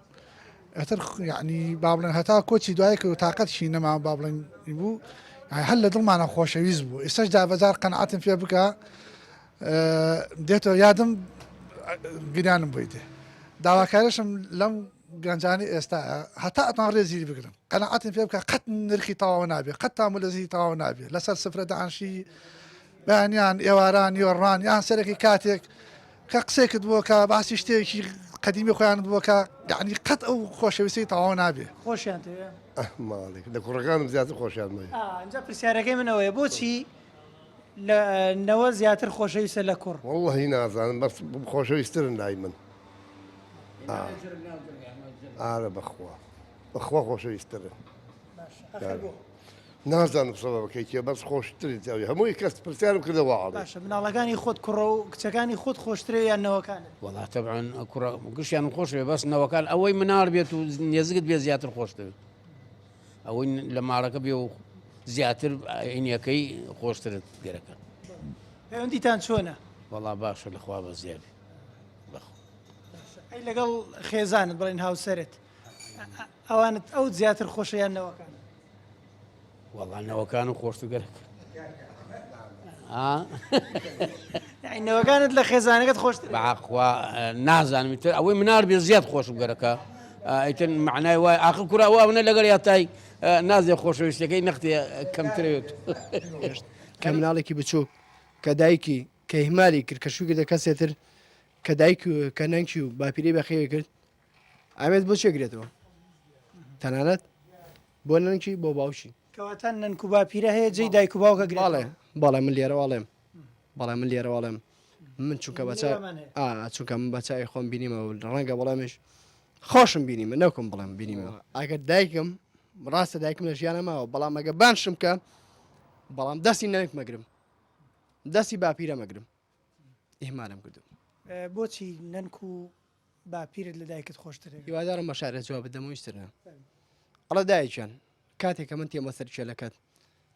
ئەتر یعنی با بڵێن هەتا کۆچی دوای کرد و تاقەتشی نەما با بڵێن بوو هەر لە دڵمانە خۆشەویست بوو ئێستاش جاربەجار قەناعەتم پێ بکە دێتەوە یادم گریانم بۆی دێ داواکارشم لەم گەنجانی ئێستا هەتا ئەتوان ڕێزی بگرن قەناعەتم پێ بکە قەت نرخی تەواو نابێ قەت تام و لەزی تەواو نابێ لەسەر سفرە دانشی بەیانیان ئێواران یۆڕان یان سەرەکی کاتێک کە قسێکت بۆ کە باسی شتێکی قەدیمی خۆیان بۆ کە یعنی قەت ئەو خۆشەویستی تەواو نابێ خۆشیان تەوێ ماڵێک لە کوڕەکانم زیاتر خۆشیان مەوێ ئینجا پرسیارەکەی من ئەوەیە بۆچی لە نەوە زیاتر خۆشەویستە لە کوڕ؟ وەڵڵەهی نازانم بەس خۆشەویسترن لای من. ئارە بەخوا بەخوا خۆشەویسترن نازانم سەبەبەکەی چیە بەس خۆشترین ئەوی هەمووی کەس پرسیارم کردەوە ئەڵێ باشە مناڵەکانی خۆت کوڕە و کچەکانی خۆت خۆشترە یان نەوەکانت وەڵا تەبعەن کوڕە گشتیان خۆشەوێ بەس نەوەکان ئەوەی مناڵ بێت و نێزگت بێ زیاتر خۆشتر ئەوەی لە ماڵەکە بێ و زیاتر ئینیەکەی خۆشترت گەرەکە پەیوەندیتان چۆنە وەڵا باشە لەخوا بەزیابێ ئەی لەگەڵ خێزانت بڵێن هاوسەرت ئەوانت ئەو زیاتر خۆشە یان نەوەکان؟ وەڵا نەوەکان و خۆشت گەرەک نەوەکانت لە خێزانەکەت خۆشتر بەخوا نازانم تر ئەوەی منار بێ زیاد خۆشم گەرەکە ئیتر معنای وای ئاخر کورا وا منە لەگەڵ یاتای نازێ خۆشەویستەکەی نەختێ کەمترێت کە مناڵێکی بچووک کە دایکی کە ئیهمالی کرد کە شووی کردە کەسێ تر کە دایک و کە نەنکی و باپیرەی بەخێوی کرد ئامێز بۆ چێ گرێتەوە تەنانەت بۆ نەنکی بۆ باوکی کەواتە نەنک و باپیرە هەیە جێی دایک و باوکە گرێتەوە بەڵێ بەڵێ من لێرە واڵێم بەڵێ من لێرە واڵێم من چونکە بەچە چونکە من بەچوی خۆم بینیمەوە ڕەنگە بەڵێمیش خۆشم بینیمە نەکەم بڵێم بینیمەوە ئەگەر دایکم ڕاستە دایکم لە ژیانە ماوە بەڵام ئەگە بانشم کە بەڵام دەستی نەنک مەگرم دەستی باپیرە مەگرم ئیهمالم کردو. بۆچی نەنک و باپیرت لە دایکت خۆشترە؟ هیوادارم بە شارە جواب بدەمەوە هیچ تر نا. ئەڵێ دایکیان کاتێک کە من تێمە سەر کێلەکەت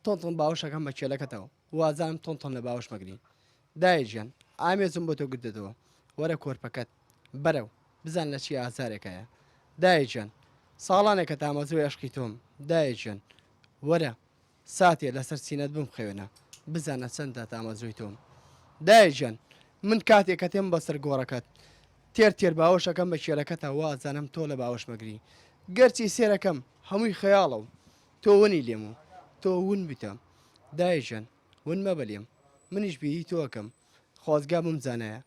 تۆن تۆن باوەشەکەم بە کێلەکەتەوە وازانم تۆن تۆن لە باوەش مەگری دایکیان ئامێزم بۆ تۆ گرتەوە وەرە کۆرپەکەت بەرەو بزان لە چی ئازارێکایە دایکیان ساڵانێکە تامەزرۆی ئەشقی تۆم دایکیان وەرە ساتێ لەسەر سینەت بمخەوێنە بزانە چەندە تامەزرۆی تۆم دایە گیان من کاتێ کە تێم بەسەر گۆڕەکەت تێر تێر باوەش ئەکەم بە کێلەکەتا وا ئەزانم تۆ لە باوەش مەگری گەرچی سێرەکەم هەمووی خەیاڵە و تۆ ونی لێم و تۆ ون بیتە دایە گیان ون مەبە لێم منیش بیری تۆ ئەکەم خۆزگا بمزانایە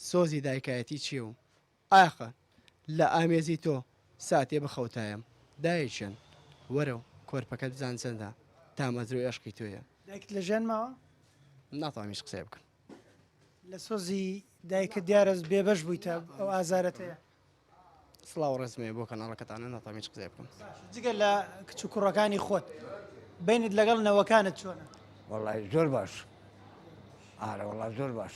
سۆزی دایکایەتی چیە و ئاخ لە ئامێزی تۆ ساتێ بخەوتایەم دایە گیان وەرە و کۆرپەکەت بزان چەندە تامەزرۆی ئەشقی تۆیە. دایکت لە ژیان ماوە؟ ناتوانم هیچ قسەیە بکەم. لە سۆزی دایکت دیارە بێبەش بوویتە ئەو ئازارەت هەیە. سڵاو ڕێزم هەیە بۆ کەناڵەکەتانە ناتوانم هیچ قسەیە بکەم. جگە لە کچ و کوڕەکانی خۆت بەینت لەگەڵ نەوەکانت چۆنە؟ وەڵی زۆر باش ئارە وەڵا زۆر باش.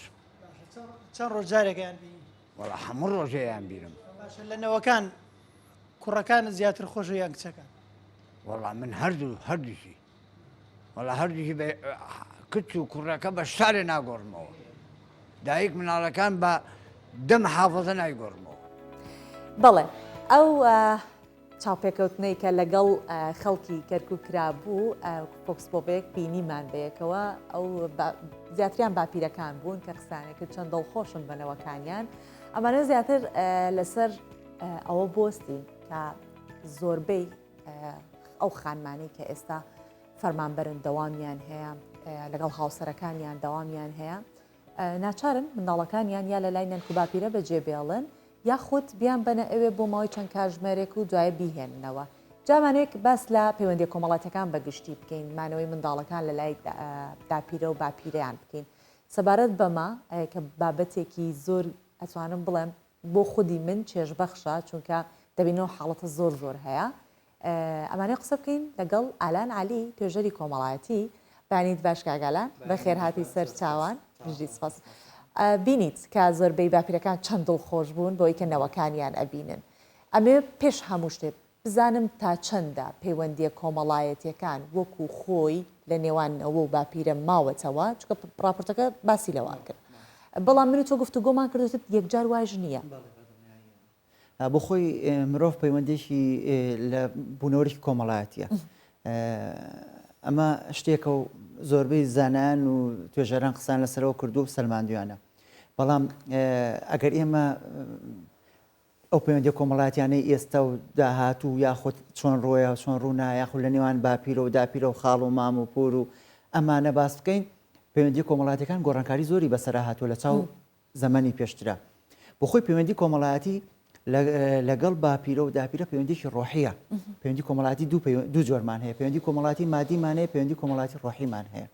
چەند ڕۆژ جارێکیان بینی؟ وەڵا هەموو ڕۆژێیان بیرم. باشە لە نەوەکان کوڕەکانت زیاتر خۆشە یان کچەکان؟ وەڵا من هەردوو هەردووشی وەڵا هەردووشی بە کچ و کوڕەکە بە شارێ ناگۆڕمەوە دایک مناڵەکان بە دەم حافظە نایگۆڕمەوە. بەڵێ ئەو چاوپێکەوتنەی کە لەگەڵ خەڵکی کەرکک کرابوو فۆکس پۆپێک بینیمان بەیەکەوە ئەو زیاتریان باپیرەکان بوون کە قسانێک کرد چەند دڵخۆشن بەنەوەکانیان ئەمانە زیاتر لەسەر ئەوە بۆستین کە زۆربەی ئەو خانمانەی کە ئێستا فەرمانبەرن دەوامیان هەیە لەگەڵ هاوسەرەکانیان دەوامیان هەیە ناچارن منداڵەکانیان یا لە لای نەنک و باپیرە بەجێ بێڵن یاخود بیان بەنە ئەوێ بۆ ماوەی چەند کاژمێرێک و دوایە بیهێننەوە جامانێک باس لە پەیوەندی کۆمەڵاتەکان بەگشتی بکەین مانەوەی منداڵەکان لە لای داپیرە و باپیرەیان بکەین سەبارەت بەمە کە بابەتێکی زۆر ئەتوانم بڵێم بۆ خودی من چێژبەخشە چونکە دەبینەوە حاڵەتە زۆر زۆر هەیە ئەمانەوێ قسە بکەین لەگەڵ ئالان عەلی توێژەری کۆمەڵایەتی بەیانیت باش کاک ئالان بەخێرهاتی سەر چاوان بژی سپاس بینیت کە زۆربەی باپیرەکان چەند دڵخۆش بوون بەوەی کە نەوەکانیان ئەبینن ئەمەوێ پێش هەموو شتێ بزانم تا چەندە پەیوەندییە کۆمەڵایەتیەکان وەکو خۆی لە نێوان نەوە و باپیرە ماوەتەوە چونکە ڕاپۆرتەکە باسی لەوە کرد بەڵام من و تۆ گفتوگۆمان کرد وتت یەکجار وایش نییە. بۆ خۆی مرۆڤ پەیوەندێکی لە بوونەوەرێکی کۆمەڵایەتیە ئەمە شتێکە و زۆربەی زانایان و توێژەران قسان لەسەرەوە کردو و سەلماندویانە بەڵام ئەگەر ئێمە ئەو پەیوەندیە کۆمەڵایەتیانەی ئێستا و داهاتوو یاخود چۆن ڕۆیە چۆن ڕوونا یاخود لە نێوان باپیرە و داپیرە و خاڵ و مام و پور و ئەمانە باس بکەین پەیوەندی کۆمەڵاتەکان گۆڕانکاری زۆری بەسەرا هاتووە لە چاو زەمەنی پێشترا بۆ خۆی پەیوەندی کۆمەڵایەتی لەگەڵ باپیرە و داپیرە پەیوەندێکی ڕۆحیە پەیوەندی کۆمەڵاتی دوو جۆرمان هەیە پەیوەندی کۆمەڵاتی مادیمان هەیە پەیوەندی کۆمەڵاتی ڕۆحیمان هەیە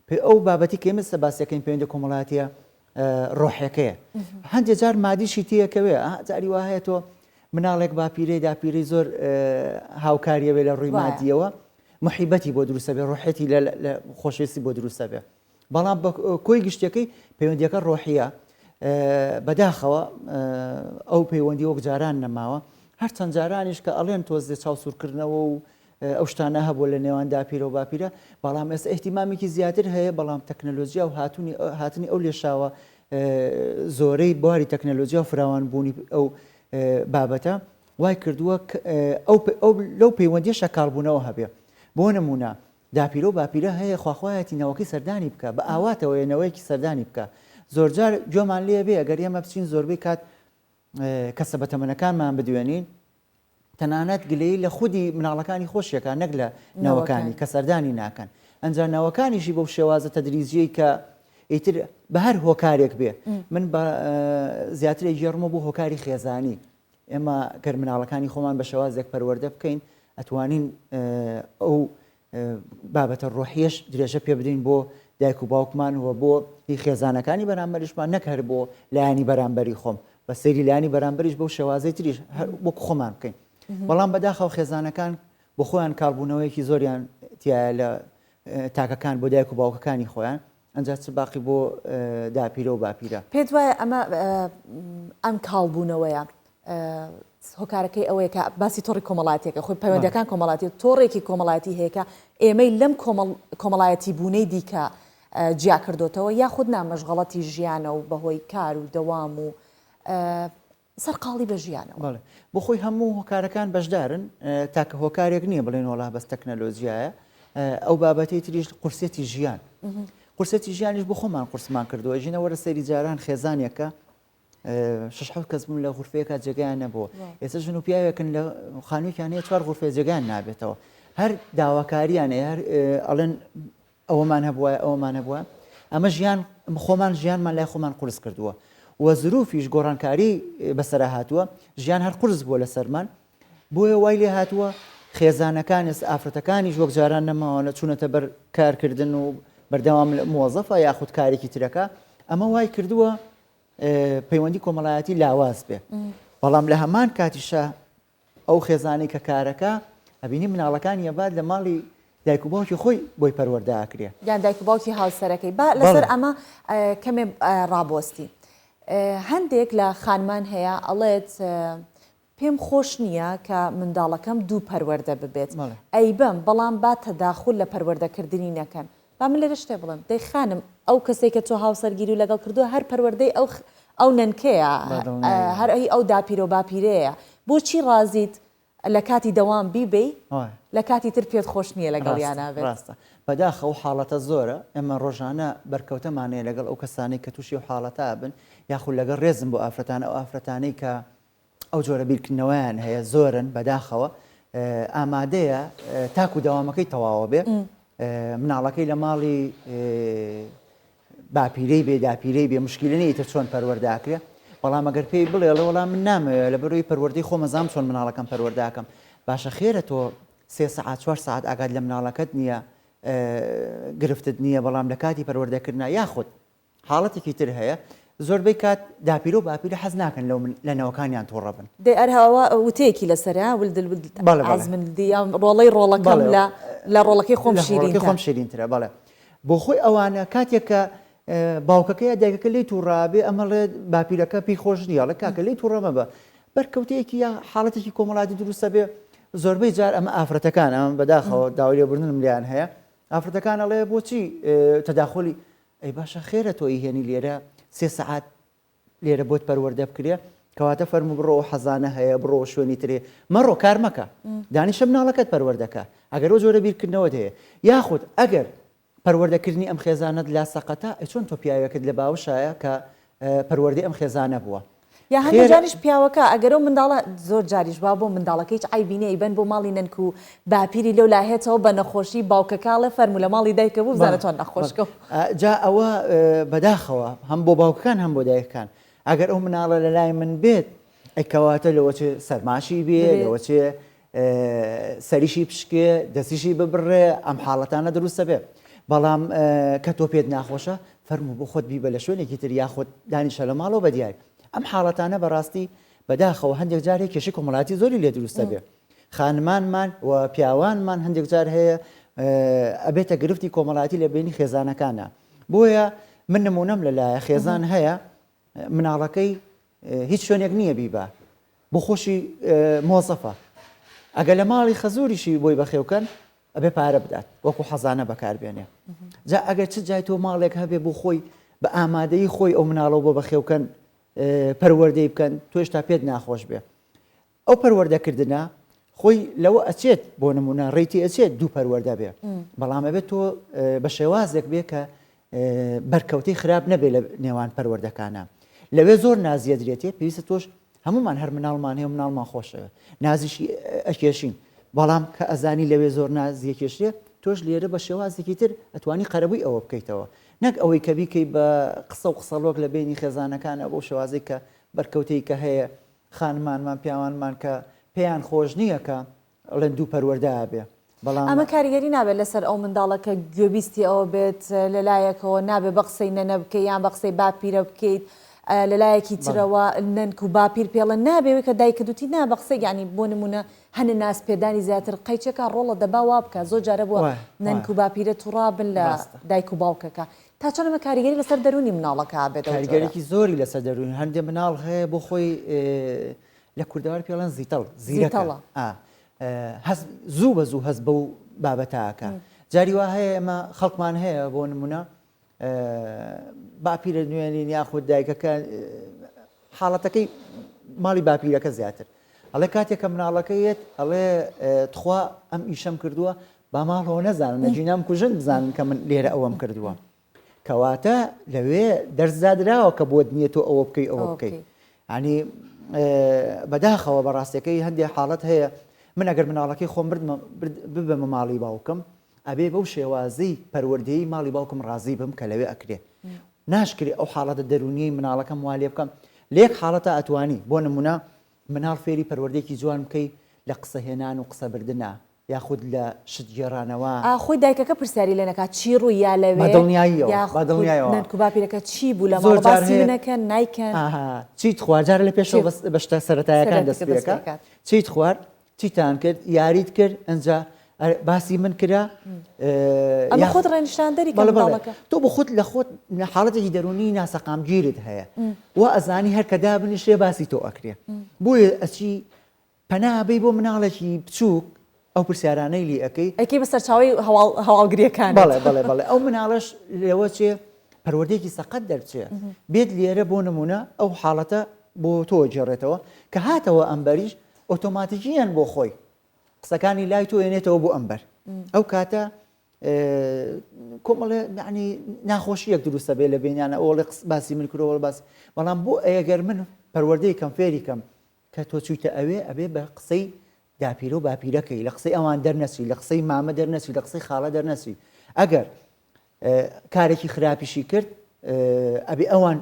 پێ ئەو بابەتی کە ئێمە باسەکەین پەیوەندی کۆمەڵاتیە ڕۆحەکەیە هەندێک جار مادیشی تێکەوێ جاری وا هەیە تۆ مناڵێک باپیرەی داپیرەی زۆر هاوکاریەوێ لە ڕووی مادیەوە محیبەتی بۆ دروستە بێ ڕۆحێتی لە خۆشەویستی بۆ دروستە بێ بەڵام بە کۆی گشتەکەی پەیوەندیەکە ڕۆحیە بەداخەوە ئەو پەیوەندی وەک جاران نەماوە هەرچەند جارانیش کە ئەڵێن تۆزێ چاوسوورکردنەوە و ئەو شتانە هەبووە لە نێوان داپیرە و باپیرە بەڵام ئێستا ئیهتیمامێکی زیاتر هەیە بەڵام تەکنەلۆجیا و هاتونی هاتنی ئەو لێشاوە زۆرەی بواری تەکنەلۆجیا و فراوان بوونی ئەو بابەتە وای کردووە ئەو ئەو لەو پەیوەندیە کاڵبوونەوە هەبێ بۆ نمونە داپیرە و باپیرە هەیە خواخوایەتی نەوەکەی سەردانی بکە بە ئاواتەوەیە نەوەیەکی سەردانی بکە زۆرجار گوێمان لێ بێ ئەگەر ئێمە بچین زۆربەی کات کەسە بەتەمەنەکانمان بدوێنین تەنانەت گلەیی لە خودی مناڵەکانی خۆشیەکە نەک لە نەوەکانی کە سەردانی ناکەن ئەنجا نەوەکانیشی بەو شێوازە تەدریجیەی کە ئیتر بە هەر هۆکارێک بێ من بە زیاتر ئەیگێڕمەوە بۆ هۆکاری خێزانی ئێمە گەر مناڵەکانی خۆمان بە شێوازێک پەروەردە بکەین ئەتوانین ئەو بابەتە ڕۆحیەش درێژە پێ بدەین بۆ دایک و باوکمان و بۆ هی خێزانەکانی بەرامبەریشمان نەک هەر بۆ لایەنی بەرامبەری خۆم بە سەیری لایەنی بەرامبەریش بەو شێوازەی تریش هەر وەک خۆمان بکەین بەڵام بەداخەوە خێزانەکان بۆ خۆیان کاڵبوونەوەیەکی زۆریان تایە لە تاکەکان بۆ دایک و باوکەکانی خۆیان ئەنجا چ باقی بۆ داپیرە و باپیرە. پێت وایە ئەمە ئەم کاڵبوونەوەیە هۆکارەکەی ئەوەیە کە باسی تۆڕی کۆمەڵاتیەکە خۆی پەیوەندەکان کۆمەڵاتی تۆڕێکی کۆمەڵاتی هەیە کە ئێمەی لەم کۆمەڵایەتی بوونەی دیکە جیا کردوتەوە یاخود نا مەشغەڵەتی ژیانە و بەهۆی کار و دەوام و سەرقاڵی بە ژیانەوە. بەڵێ بۆ خۆی هەموو هۆکارەکان بەشدارن تاکە هۆکارێک نییە بڵێن وەڵا بەس تەکنەلۆجیایە ئەو بابەتەی تریش قورسێتی ژیان قورسێتی ژیانیش بۆ خۆمان قورسمان کردووە ژینە وەرە سەیری جاران خێزانێکە شش حەوت کەس بوون لە غورفەیەکا جێگایان نەبووە ئێستا ژن و پیاوێکن لە خانوویان هەیە چوار غورفەیە جێگایان نابێتەوە هەر داواکاریان هەیە هەر ئەڵێن ئەوەمان هەبووایە ئەوەمان هەبووایە ئەمە ژیان خۆمان ژیانمان لای خۆمان قورس کردووە و زروفیش گۆڕانکاری بەسەرا هاتووە ژیان هەر قورس بووە لەسەرمان بۆیە وای لێ هاتووە خێزانەکان ئێستا ئافرەتەکانیش وەک جاران نەماوە لە چوونەتە بەر کارکردن و بەردەوام مۆزەفە یاخود کارێکی ترەکە. ئەمە وای کردووە پەیوەندی کۆمەڵایەتی لاواز بێ بەڵام لە هەمان کاتیشە ئەو خێزانەی کە کارەکە ئەبینی مناڵەکانی ئەبات لە ماڵی دایک و باوکی خۆی بۆی پەروەردە ئەکرێ. یان دایک و باوکی هاوسەرەکەی. با لەسەر ئەمە کەمێ ڕابوەستین. هەندێک لە خانمان هەیە ئەڵێت پێم خۆش نییە کە منداڵەکەم دوو پەروەردە ببێت ئەیبەم بەڵام با تەداخول لە پەروەردەکردنی نەکەن. با من لێرە شتێ بڵێم دەی خانم ئەو کەسێک کە تۆ هاوسەرگیری لەگەڵ کردووە هەر پەروەردەی ئەو ئەو نەنکەیە هەر ئەی ئەو داپیرە و باپیرەیە بۆچی ڕازیت لە کاتی دەوام بیبەی لە کاتی تر پێت خۆش نییە لەگەڵیانا بێت؟ ڕاستە بەداخەوە ئەو حاڵەتە زۆرە ئێمە ڕۆژانە بەرکەوتەمان هەیە لەگەڵ ئەو کەسانەی کە تووشی ئەو حاڵەتە بن یاخود لەگەڵ ڕێزم بۆ ئافرەتان ئەو ئافرەتانەی کە ئەو جۆرە بیرکردنەوەیان هەیە زۆرن بەداخەوە ئامادەیە تاکو دەوامەکەی تەواوە بێ مناڵەکەی لە ماڵی باپیرەی بێ داپیرەی بێ مشکیلە نیە ئیتر چۆن پەروەردە ئەکرێ بەڵام ئەگەر پێی بڵێ ئەڵێ وەڵا من نامەوێ لەبەرئەوەی پەروەردەی خۆم ئەزانم چۆن مناڵەکەم پەروەردە ئەکەم باشە خێرە تۆ سێ سەعات چوار سەعات ئاگات لە مناڵەکەت نییە گرفتت نییە بەڵام لە کاتی پەروەردەکردنا یاخود حاڵەتێکی تر هەیە زۆربەی کات داپیرە و باپیرە حەز ناکەن لەو لە نەوەکانیان توڕە بن. دەی ئەر ئەوە وتەیەکی لەسەرە ولد الولد بەڵێ بەڵێ. عزم الدی یان ڕۆڵەی ڕۆڵەکەم بەڵێ لە لە ڕۆڵەکەی خۆم لە ڕۆڵەکەی شیرینتە. خۆم شیرینترە بەڵێ. بۆ خۆی ئەوانە کاتێک کە باوکەکە یا دایکەکە لێی توڕە ئەبێ ئەمە ڵێ باپیرەکە پێی خۆش نییە ئەڵێ کاکە لێی توڕە مەبە بەرکەوتەیەکی یا حاڵەتێکی کۆمەڵاتی دروستە بێ زۆربەی جار ئەمە ئافرەتەکان ئەمە بەداخەوە داوای لێبوردنم لێیان هەیە ئافرەتەکان ئەڵێ بۆچی تەداخولی ئەی باشە خێرە تۆ ئیهێنی لێرە سێ سەعات لێرە بۆت پەروەردە بکرێ کەواتە فەرموو بڕۆ حەزانە هەیە بڕۆ شوێنی ترێ مەڕۆ کار مەکە دانیشە مناڵەکەت پەروەردەکە ئەگەر ئەو جۆرە بیرکردنەوەت هەیە یاخود ئەگەر پەروەردەکردنی ئەم خێزانەت لا سەقەتە ئەی چۆن تۆ پیاوێکت لە باوشایە کە پەروەردەی ئەم خێزانە بووە یا هەندێک جاریش پیاوەکە ئەگەر ئەو منداڵە زۆر جاریش وا بۆ منداڵەکە هیچ عەیبی نیە ئەیبەن بۆ ماڵی نەنک و باپیری لەو لاهێتەوە بە نەخۆشی باوکەکە ئەڵێ فەرموو لە ماڵی دایکە بوو بزانە چۆن نەخۆش کەوت. جا ئەوە بەداخەوە هەم بۆ باوکەکان هەم بۆ دایکەکان ئەگەر ئەو مناڵە لە لای من بێت ئەی کەواتە لەوەچێ سەرماشی بێ لەوەچێ سەریشی پشکێ دەستیشی ببڕێ ئەم حاڵەتانە دروستە بێ بەڵام کە تۆ پێت ناخۆشە فەرموو بۆ خۆت بیبە لە شوێنێکی تر یاخود دانیشە لە ماڵەوە بە دیار ئەم حاڵەتانە بەڕاستی بەداخەوە هەندێک جار هەیە کێشەی کۆمەڵایەتی زۆری لێ دروستە بێ خانمانمان و پیاوانمان هەندێک جار هەیە ئەبێتە گرفتی کۆمەڵایەتی لە بینی خێزانەکانە بۆیە من نمونەم لەلایە خێزان هەیە مناڵەکەی هیچ شوێنێک نییە بیبا بۆ خۆشی مۆزەفە ئەگەر لە ماڵی خەزوریشی بۆی بەخێوکەن ئەبێ پارە بدات وەکو حەزانە بەکاربێنێ جا ئەگەر چ جای تۆ ماڵێک هەبێ بۆ خۆی بە ئامادەی خۆی ئەو مناڵەوە بۆ بەخێوکەن پەروەردەی بکەن تۆ هێشتا پێت ناخۆش بێ ئەو پەروەردەکردنە خۆی لەوە ئەچێت بۆ نمونە ڕێتی ئەچێت دوو پەروەردە بێ بەڵام ئەبێت تۆ بە شێوازێک بێ کە بەرکەوتەی خراپ نەبێ لە نێوان پەروەردەکانە لەوێ زۆر نازیە درێتێ پێویستە تۆش هەمومان هەر مناڵمان هەیە مناڵمان خۆشەوێ نازیشی ئەکێشین بەڵام کە ئەزانی لەوێ زۆر نازیە کێشرێ تۆش لێرە بە شێوازێکی تر ئەتوانی قەرەبووی ئەوە بکەیتەوە نەک ئەوەی کە بیکەی بە قسە و قسەڵۆک لە بینی خێزانەکانە بەو شێوازێک کە بەرکەوتەی کە هەیە خانمانمان پیاوانمان کە پێیان خۆش نییە کە ئەڵێن دوو پەروەردە ئەبێ بەڵام. ئەمە کاریگەری نابێت لەسەر ئەو منداڵە کە گوێبیستی ئەوە بێت لەلایەکەوە نابێ بە قسەی نەنە بکەی یان بە قسەی باپیرە بکەیت لەلایەکی ترەوە نەنک و باپیر پێڵێن نابێ کە دایکت وتی نا بە قسەی یانی بۆ نمونە هەنە ناز پێدانی زیاتر قەیچەکە ڕۆڵە دەبا وا بکە زۆر جارە بووە نەنک و باپیرە توڕا بن لە دایک و باوکەکە تا چەند ئەمە کاریگەری لەسەر دەروونی مناڵەکە ئەبێت ئەو جۆرە؟ کاریگەریی زۆری لەسەر دەروون هەندێ مناڵ هەیە بۆ خۆی لە کوردەوار پێڵێن زیتەڵ زیرەکە هەست زوو بە زوو هەست بەو بابەتە ئەکا جاری وا هەیە ئێمە خەڵکمان هەیە بۆ نمونە باپیرە نوێنین یاخود دایکەکە حاڵەتەکەی ماڵی باپیرەکە زیاتر ئەڵێ کاتێک کە مناڵەکە یەت ئەڵێ تخوا ئەم ئیشەم کردووە با ماڵەوە نەزانن نەجینام کوژن بزانن کە من لێرە ئەوەم کردووە کەواتە لەوێ دەرس دادراوە کە بۆت نییە تۆ ئەوە بکەی ئەوە بکەی ینی بەداخەوە بەڕاستەکەی هەندێک حاڵەت هەیە من ئەگەر مناڵەکەی خۆم ببەمە ماڵی باوکم ئەبێ بەو شێوازەی پەروەردەیی ماڵی باوکم ڕازی بم کە لەوێ ئەکرێ ناشکرێ ئەو حاڵەتە دەروونیەی مناڵەکەم وا لێ بکەم لە یەک حاڵەتا ئەتوانی بۆ نمونە مناڵ فێری پەروەردەیەکی جوان بکەی لە قسە هێنان و قسە بردنا. یاخود لە شت گێڕانەوە. ئا خۆی دایکەکە پرسیاری لێ نەکات چی ڕووی یا لەوێ بە دڵنیاییەوە، بە یاخود دڵنیایەوە. نەنک و باپیرەکە چی بوو لە زۆر ماڵ جار باسی هەیە منەکەن نایکەن. ئاها چیت خوارد جارە لە پێشەوە چی بەس بە شتە سەرەتایەکان دەست سەرەتەکە دەست پێکا پێکات. چیت خوارد چیتان کرد یاریت کرد ئەنجا باسی من کرا ئەمە خۆت ڕێنیشاندەری کە بەڵێ بەڵێ منداڵەکە. تۆ بۆ خۆت لە خۆت حاڵەتێکی دەروونی ناسەقامگیرت هەیە وا ئەزانی هەر کە دابنیشێ باسی تۆ ئەکرێ بۆیە ئەچی پەنا ئەبەی بۆ مناڵێکی بچووک ئەو پرسیارانەی لێ ئەکەی. ئەیکەی بە سەرچاوەی هەواڵ هەواڵگرییەکانت. بەڵێ بەڵێ بەڵێ ئەو مناڵەش لەوە چێ پەروەردەیەکی سەقەت دەربچێ بێت لێرە بۆ نموونە ئەو حاڵەتە بۆ تۆ گێڕێتەوە کە هاتەوە ئەمبەریش ئۆتۆماتیکییەن بۆ خۆی قسەکانی لای تۆ ێنێتەوە بۆ ئەمبەر ئەو کاتە کۆمەڵێ معنی ناخۆشیەک دروستە بێ لە بینیانە ئەوڵێ باسی من کرۆوە باس بەڵام بۆ ئەگەر من پەروەردەی کەم فێری کەم کە تۆ چوویتە ئەوێ ئەبێ بە قسەی داپیرە و باپیرەکەی لە قسەی ئەوان دەرنەچی لە قسەی مامە دەرنەچی لە قسەی خاڵە دەرنەچی ئەگەر کارێکی خراپیشی کرد ئەبێ ئەوان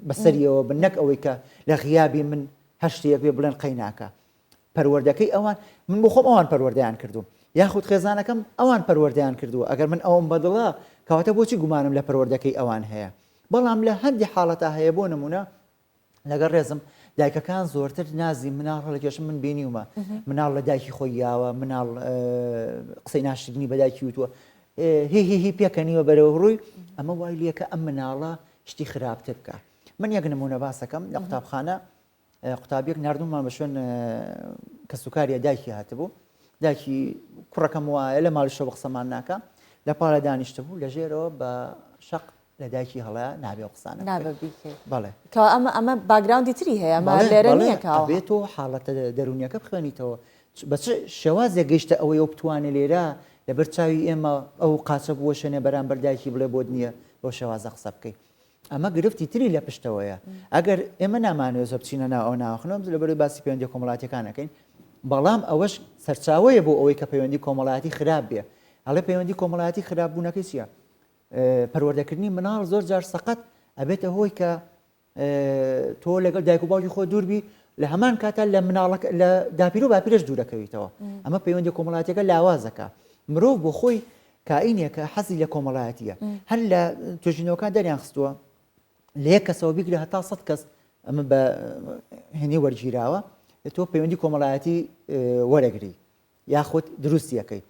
بەسەریەوە بن نەک ئەوەی کە لە غیابی من هەر شتێک بێ بڵێن قەیناکە پەروەردەکەی ئەوان من بۆ خۆم ئەوان پەروەردەیان کردوم یاخود خێزانەکەم ئەوان پەروەردەیان کردووە ئەگەر من ئەوم بەدڵە کەواتە بۆچی گومانم لە پەروەردەکەی ئەوان هەیە بەڵام لە هەندی حاڵەتا هەیە بۆ نمونە لەگەڵ ڕێزم دایکەکان زۆرتر نازی مناڵ هەڵکێشم من بینیومە مناڵ لە دایکی خۆی یاوە مناڵ قسەی ناشرینی بە دایکی وتووە هی هی هی پێکەنیوە بەرەو ڕووی ئەمە وای لەکە ئەم مناڵە شتی خراپتر بکە من یەک نمونە باسەکەم لە قوتابخانە قوتابیەک نردومان بە شوێن کەسوکاریە دایکی هاتبوو دایکی کوڕەکەم وایە لە ماڵیشەوە قسەمان ناکە لە پاڵە دانیشتە بوو لە ژێرەوە بە شەق لە دایکی هەڵەیە نابێ ئەو قسانە بکەی. نابێ بیکەی. بەڵێ. کەوا ئەمە ئەمە background ی تری هەیە ئەمە بەڵێ لێرە بەڵێ نییە کە ئاوها. ئەبێ تۆ حاڵەتە دەروونیەکە بخوێنیتەوە بە چ شێوازێک گەیشتە ئەوەی ئەو بتوانێ لێرە لەبەر چاوی ئێمە ئەو قاچە بوەشێنێ بەرامبەر دایکی بڵێ بۆت نییە بەو شێوازە قسە بکەی. ئەمە گرفتی تری لە پشتەوەیە. ئەگەر ئێمە نامانەوێ زۆر بچینە ناو ئەو ناوەخنەوە لەبەرئەوەی باسی پەیوەندیە کۆمەڵایەتیەکان ئەکەین بەڵام ئەوەش سەرچاوەیە بۆ ئەوەی کە پەیوەندی کۆمەڵایەتی خراپ بێ. ئەڵێ پەیوەندی کۆمەڵایەتی خراپ بوونەکەی چییە؟ پەروەردەکردنی مناڵ زۆر جار سەقەت ئەبێتە هۆی کە تۆ لەگەڵ دایک و باوکی خۆ دووربی لە هەمان کاتا لە مناڵەکە لە داپیر و باپیرش دوورەکەویتەوە ئەمە پەیوەندی کۆمەڵاتیەکە لاوازەکە مرۆڤ بۆ خۆی کائینێکە حەزی لە کۆمەڵایەتیە هەر لە توێژینەوەکان دەریان خستووە لە یەک کەسەوە بیگرە هەتا سە کەس ئەمە بە هێنی وەرگیراوە تۆ پەیوەندی کۆمەڵایەتی وەرەگری یاخود دروستی ئەکەی.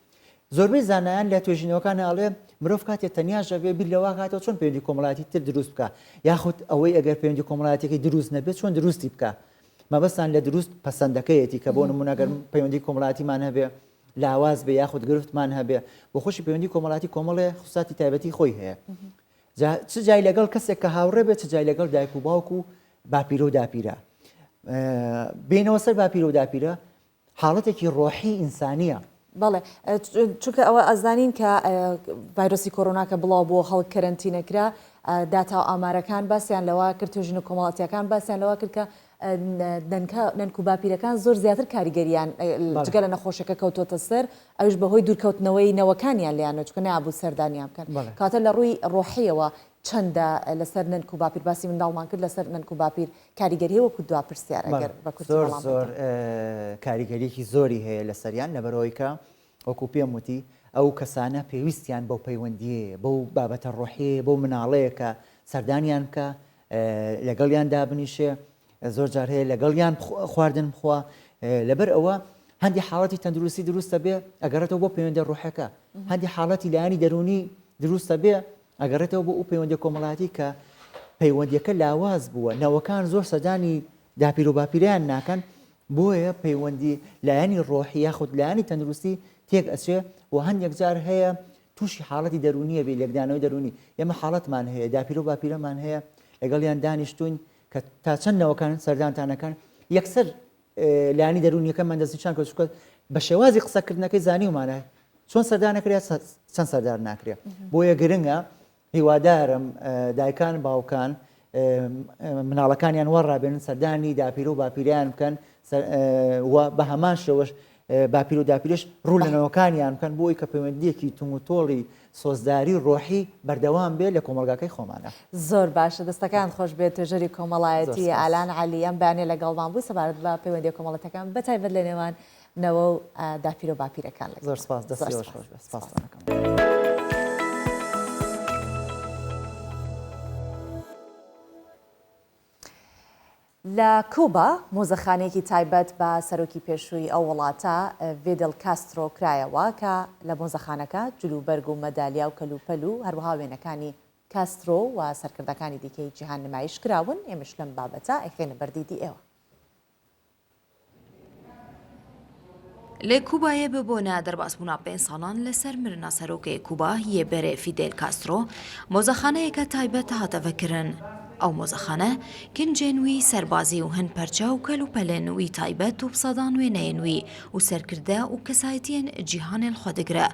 زۆربەی زانایان لە توێژینەوەکانا ئەڵێ مرۆڤ کاتێ تەنیاش ئەبێ بیر لەوە ئەکاتەوە چۆن پەیوەندی کۆمەڵایەتی تر دروست بکا یاخود ئەوەی ئەگەر پەیوەندی کۆمەڵایەتیەکەی دروست نەبێت چۆن دروستی بکا مەبەستان لە دروست پەسەندەکەیەتی کە بۆ نمونە گەر پەیوەندی کۆمەڵایەتیمان هەبێ لاواز بێ یاخود گرفتمان هەبێ بۆ خۆشی پەیوەندی کۆمەڵاتی کۆمەڵێ خوساتی تایبەتی خۆی هەیە جا چ جای لەگەڵ کەسێک کە هاوڕێ بێت چ جای لەگەڵ دایک و باوک و باپیرە و داپیرە بینەوە سەر باپیرە و داپیرە حاڵەتێکی ڕۆحی ئینسانییە. بەڵێ چونکە ئەوە ئەزانین کە ڤایرۆسی کۆرۆنا کە بڵاو بووە خەڵک کەرەنتینە کرا داتا و ئامارەکان باسیان لەوە کرد توێژینە کۆمەڵاتیەکان باسیان لەوە کرد کە نەنک و باپیرەکان زۆر زیاتر کاریگەریان جگە لە نەخۆشەکە کەوتۆتە سەر ئەوش بەهۆی دوورکەوتنەوەی نەوەکانیان لیانە چکە نابوو سەردانیان بکەن کاتە لە ڕووی ڕۆحیەوە چەندە لەسەر نەنک و باپیر باسی منداڵمان کرد لەسەر نەنک و باپیر کاریگەری هەیە وەکو دوا پرسیار ئەگەر بە کورتی زۆر وەڵام زۆر بدەیتەوە. کاریگەریەکی زۆری هەیە لەسەریان لەبەرئەوەی کە وەکو پێم وتی ئەو کەسانە پێویستیان بەو پەیوەندیەیە بەو بابەتە ڕۆحیەیە بەو مناڵەیە کە سەردانیان بکا لەگەڵیان دابنیشێ زۆر جار هەیە لەگەڵیان خواردن بخوا لەبەر ئەوە هەندی حاڵەتی تەندروستی دروستە بێ ئەگەڕێتەوە بۆ پەیوەندە ڕۆحەکە هەندی حاڵەتی لایەنی دەرونی دروستە بێ ئەگەڕێتەوە بۆ ئەو پەیوەندیە کۆمەڵایەتی کە پەیوەندیەکە لاواز بووە نەوەکان زۆر سەردانی داپیر و باپیرەیان ناکەن بۆیە پەیوەندی لایەنی ڕۆحی یاخود لایەنی تەندروستی تێک ئەچێ و هەندێک جار هەیە تووشی حاڵەتی دەرونیە بێ لێکدانەوەی دەرونی ئێمە حاڵەتمان هەیە داپیر و باپیرەمان هەیە لەگەڵیان دانیشتوین کە تا چەند نەوەکان سەردانتانەکەن یەکسەر لایەنی دەروونیەکەمان دەستنیشان کرد چونکە بە شێوازی قسەکردنەکەی زانیومانە چۆن سەردان نەکرێت چەند سەردار ناکرێت بۆیە گرنگە هیوادارم دایکان باوکان مناڵەکانیان وەڕابێن سەردانی داپیر و باپیریان بکەن و بە هەمان شێوەش باپیر و داپیرەش ڕوو لە نەوەکانیان بکەن بۆ ئەوەی کە پەیوەندییەکی توندوتۆڵی سۆزداری و ڕۆحی بەردەوام بێت لە کۆمەڵگاکەی خۆمانا. زۆر باشە دەستەکانت خۆش بێت توێژەری زۆر کۆمەڵایەتی سپاس. ئالان عەلی ئەم بەیانیە لەگەڵمان بوو سەبارەت بە پەیوەندیە کۆمەڵەتەکان بەتایبەت لە نێوان نەوە و داپیرە و باپیرەکان لەگەڵ زۆر سپاس دەستی زۆر ئێوەش سپاس. خۆش بێت سپاس. سپاستان ئەکەم. لە کوبا مۆزەخانەیەکی تایبەت بە سەرۆکی پێشووی ئەو وڵاتە ڤیدل کاسترۆ کرایەوە کە لە مۆزەخانەکە جلوبەرگ و مەدالیا و کەلوپەل و هەروەها وێنەکانی کاسترۆ و سەرکردەکانی دیکەی جیهان نمایش کراون، ئێمەش لەم بابەتە ئەیخەینە بەر دیدی ئێوە. Li Kubayê bi bone derbasbûna pênc salan li ser mirina serokê Kuba yê berê Fidel Castro, mozexaneyeke taybet hate vekirin. Ew mozexane kincên wî serbazî û hin perçe û kelûpelên wî taybet û bi sedan wêneyên wî û serkirde û kesayetiyên cîhanê li xwe digire.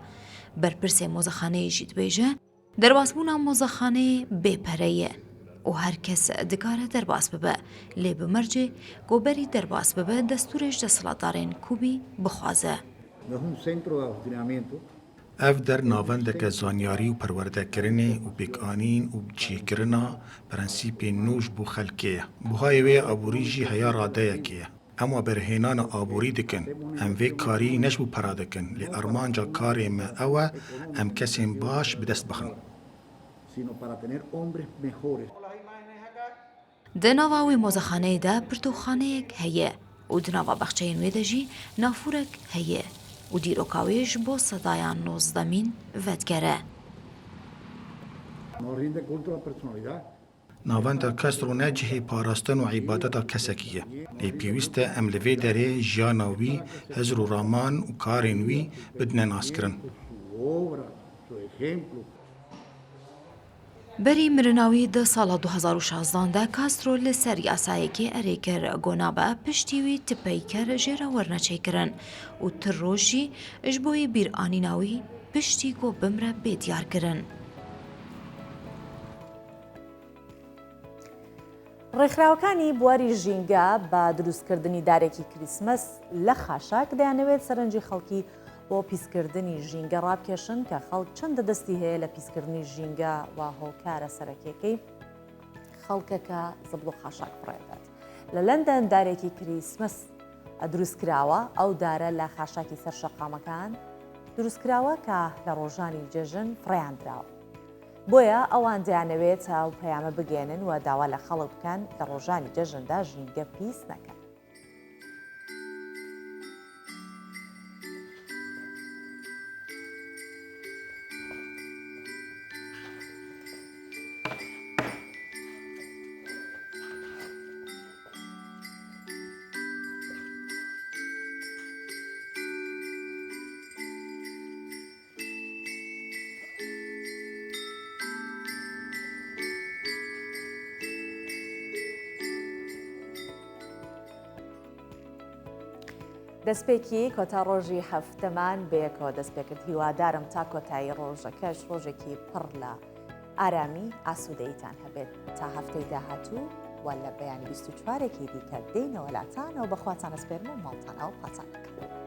Berpirsê mozexaneyê jî dibêje, Derbasbûna mozexaneyê bê pere ye û her kes dikare derbas bibe, lê bi mercê ku berî derbas bibe destûrê ji desthilatdarên Kubî bixwaze. Ev der navendeke zanyarî û perwerdekirinê û pêkanîn û çêkirina prensîpên nû ji bo xelkê ye. Buhayê wê ya aborî jî heya radeyekê ye. Em waberhênana aborî dikin. Em vê karî ne ji bo pera dikin, lê armanca karê me ew e em kesên baş bi dest bixin. Di nava wê mozexaneyê de pirtûkxaneyek heye û di nava bexçeyên wê de jî nafûrek heye û dîroka wê ji bo sedayan nozdemîn vedigere. Navenda Castro ne cihê parastin û îbadeta kesekî ye. Lê pêwîst e em li vê derê jiyana wî, hizr û raman û karên wî bidine naskirin. Berî mirina wî di sala 2016 de Castro li ser yasayekê erê kir ku nabe piştî wî ti peyker jê re werine çêkirin û ti roj jî ji bo bîranîna wî piştî ku bimre bê diyarkirin. ڕێکخراوەکانی بواری ژینگە بە دروستکردنی دارێکی کریسمس لە خاشاک دەیانەوێت سەرنجی خەڵکی بۆ پیسکردنی ژینگە ڕابکێشن کە خەڵک چەندە دەستی هەیە لە پیسکردنی ژینگە و هۆکارە سەرەکیەکەی خەڵکەکە زبڵ و خاشاک فڕێدات. لە لەندەن دارێکی کریسمس دروستکراوە، ئەو دارە لە خاشاکی سەر شەقامەکان دروستکراوە کە لە ڕۆژانی جەژن فڕێیان دراوە. بۆیە ئەوان دەیانەوێت ئەو پەیامە بگەیەنن و داوا لە خەڵک بکەن لە ڕۆژانی جەژندا ژینگە پیس نەکەن. دەستپێکی کۆتا ڕۆژی هەفتەمان بەیەکەوە دەست پێکرد هیوادارم تا کۆتایی ڕۆژەکەش ڕۆژێکی پڕ لە ئارامی ئاسوودەیتان هەبێت تا هەفتەی داهاتوو و لە بەیانی 24ێکی دیکە دێینەوە لاتانەوە بەخواتان ئەسپێرم و ماڵتان ئاو خواتان دەکەم.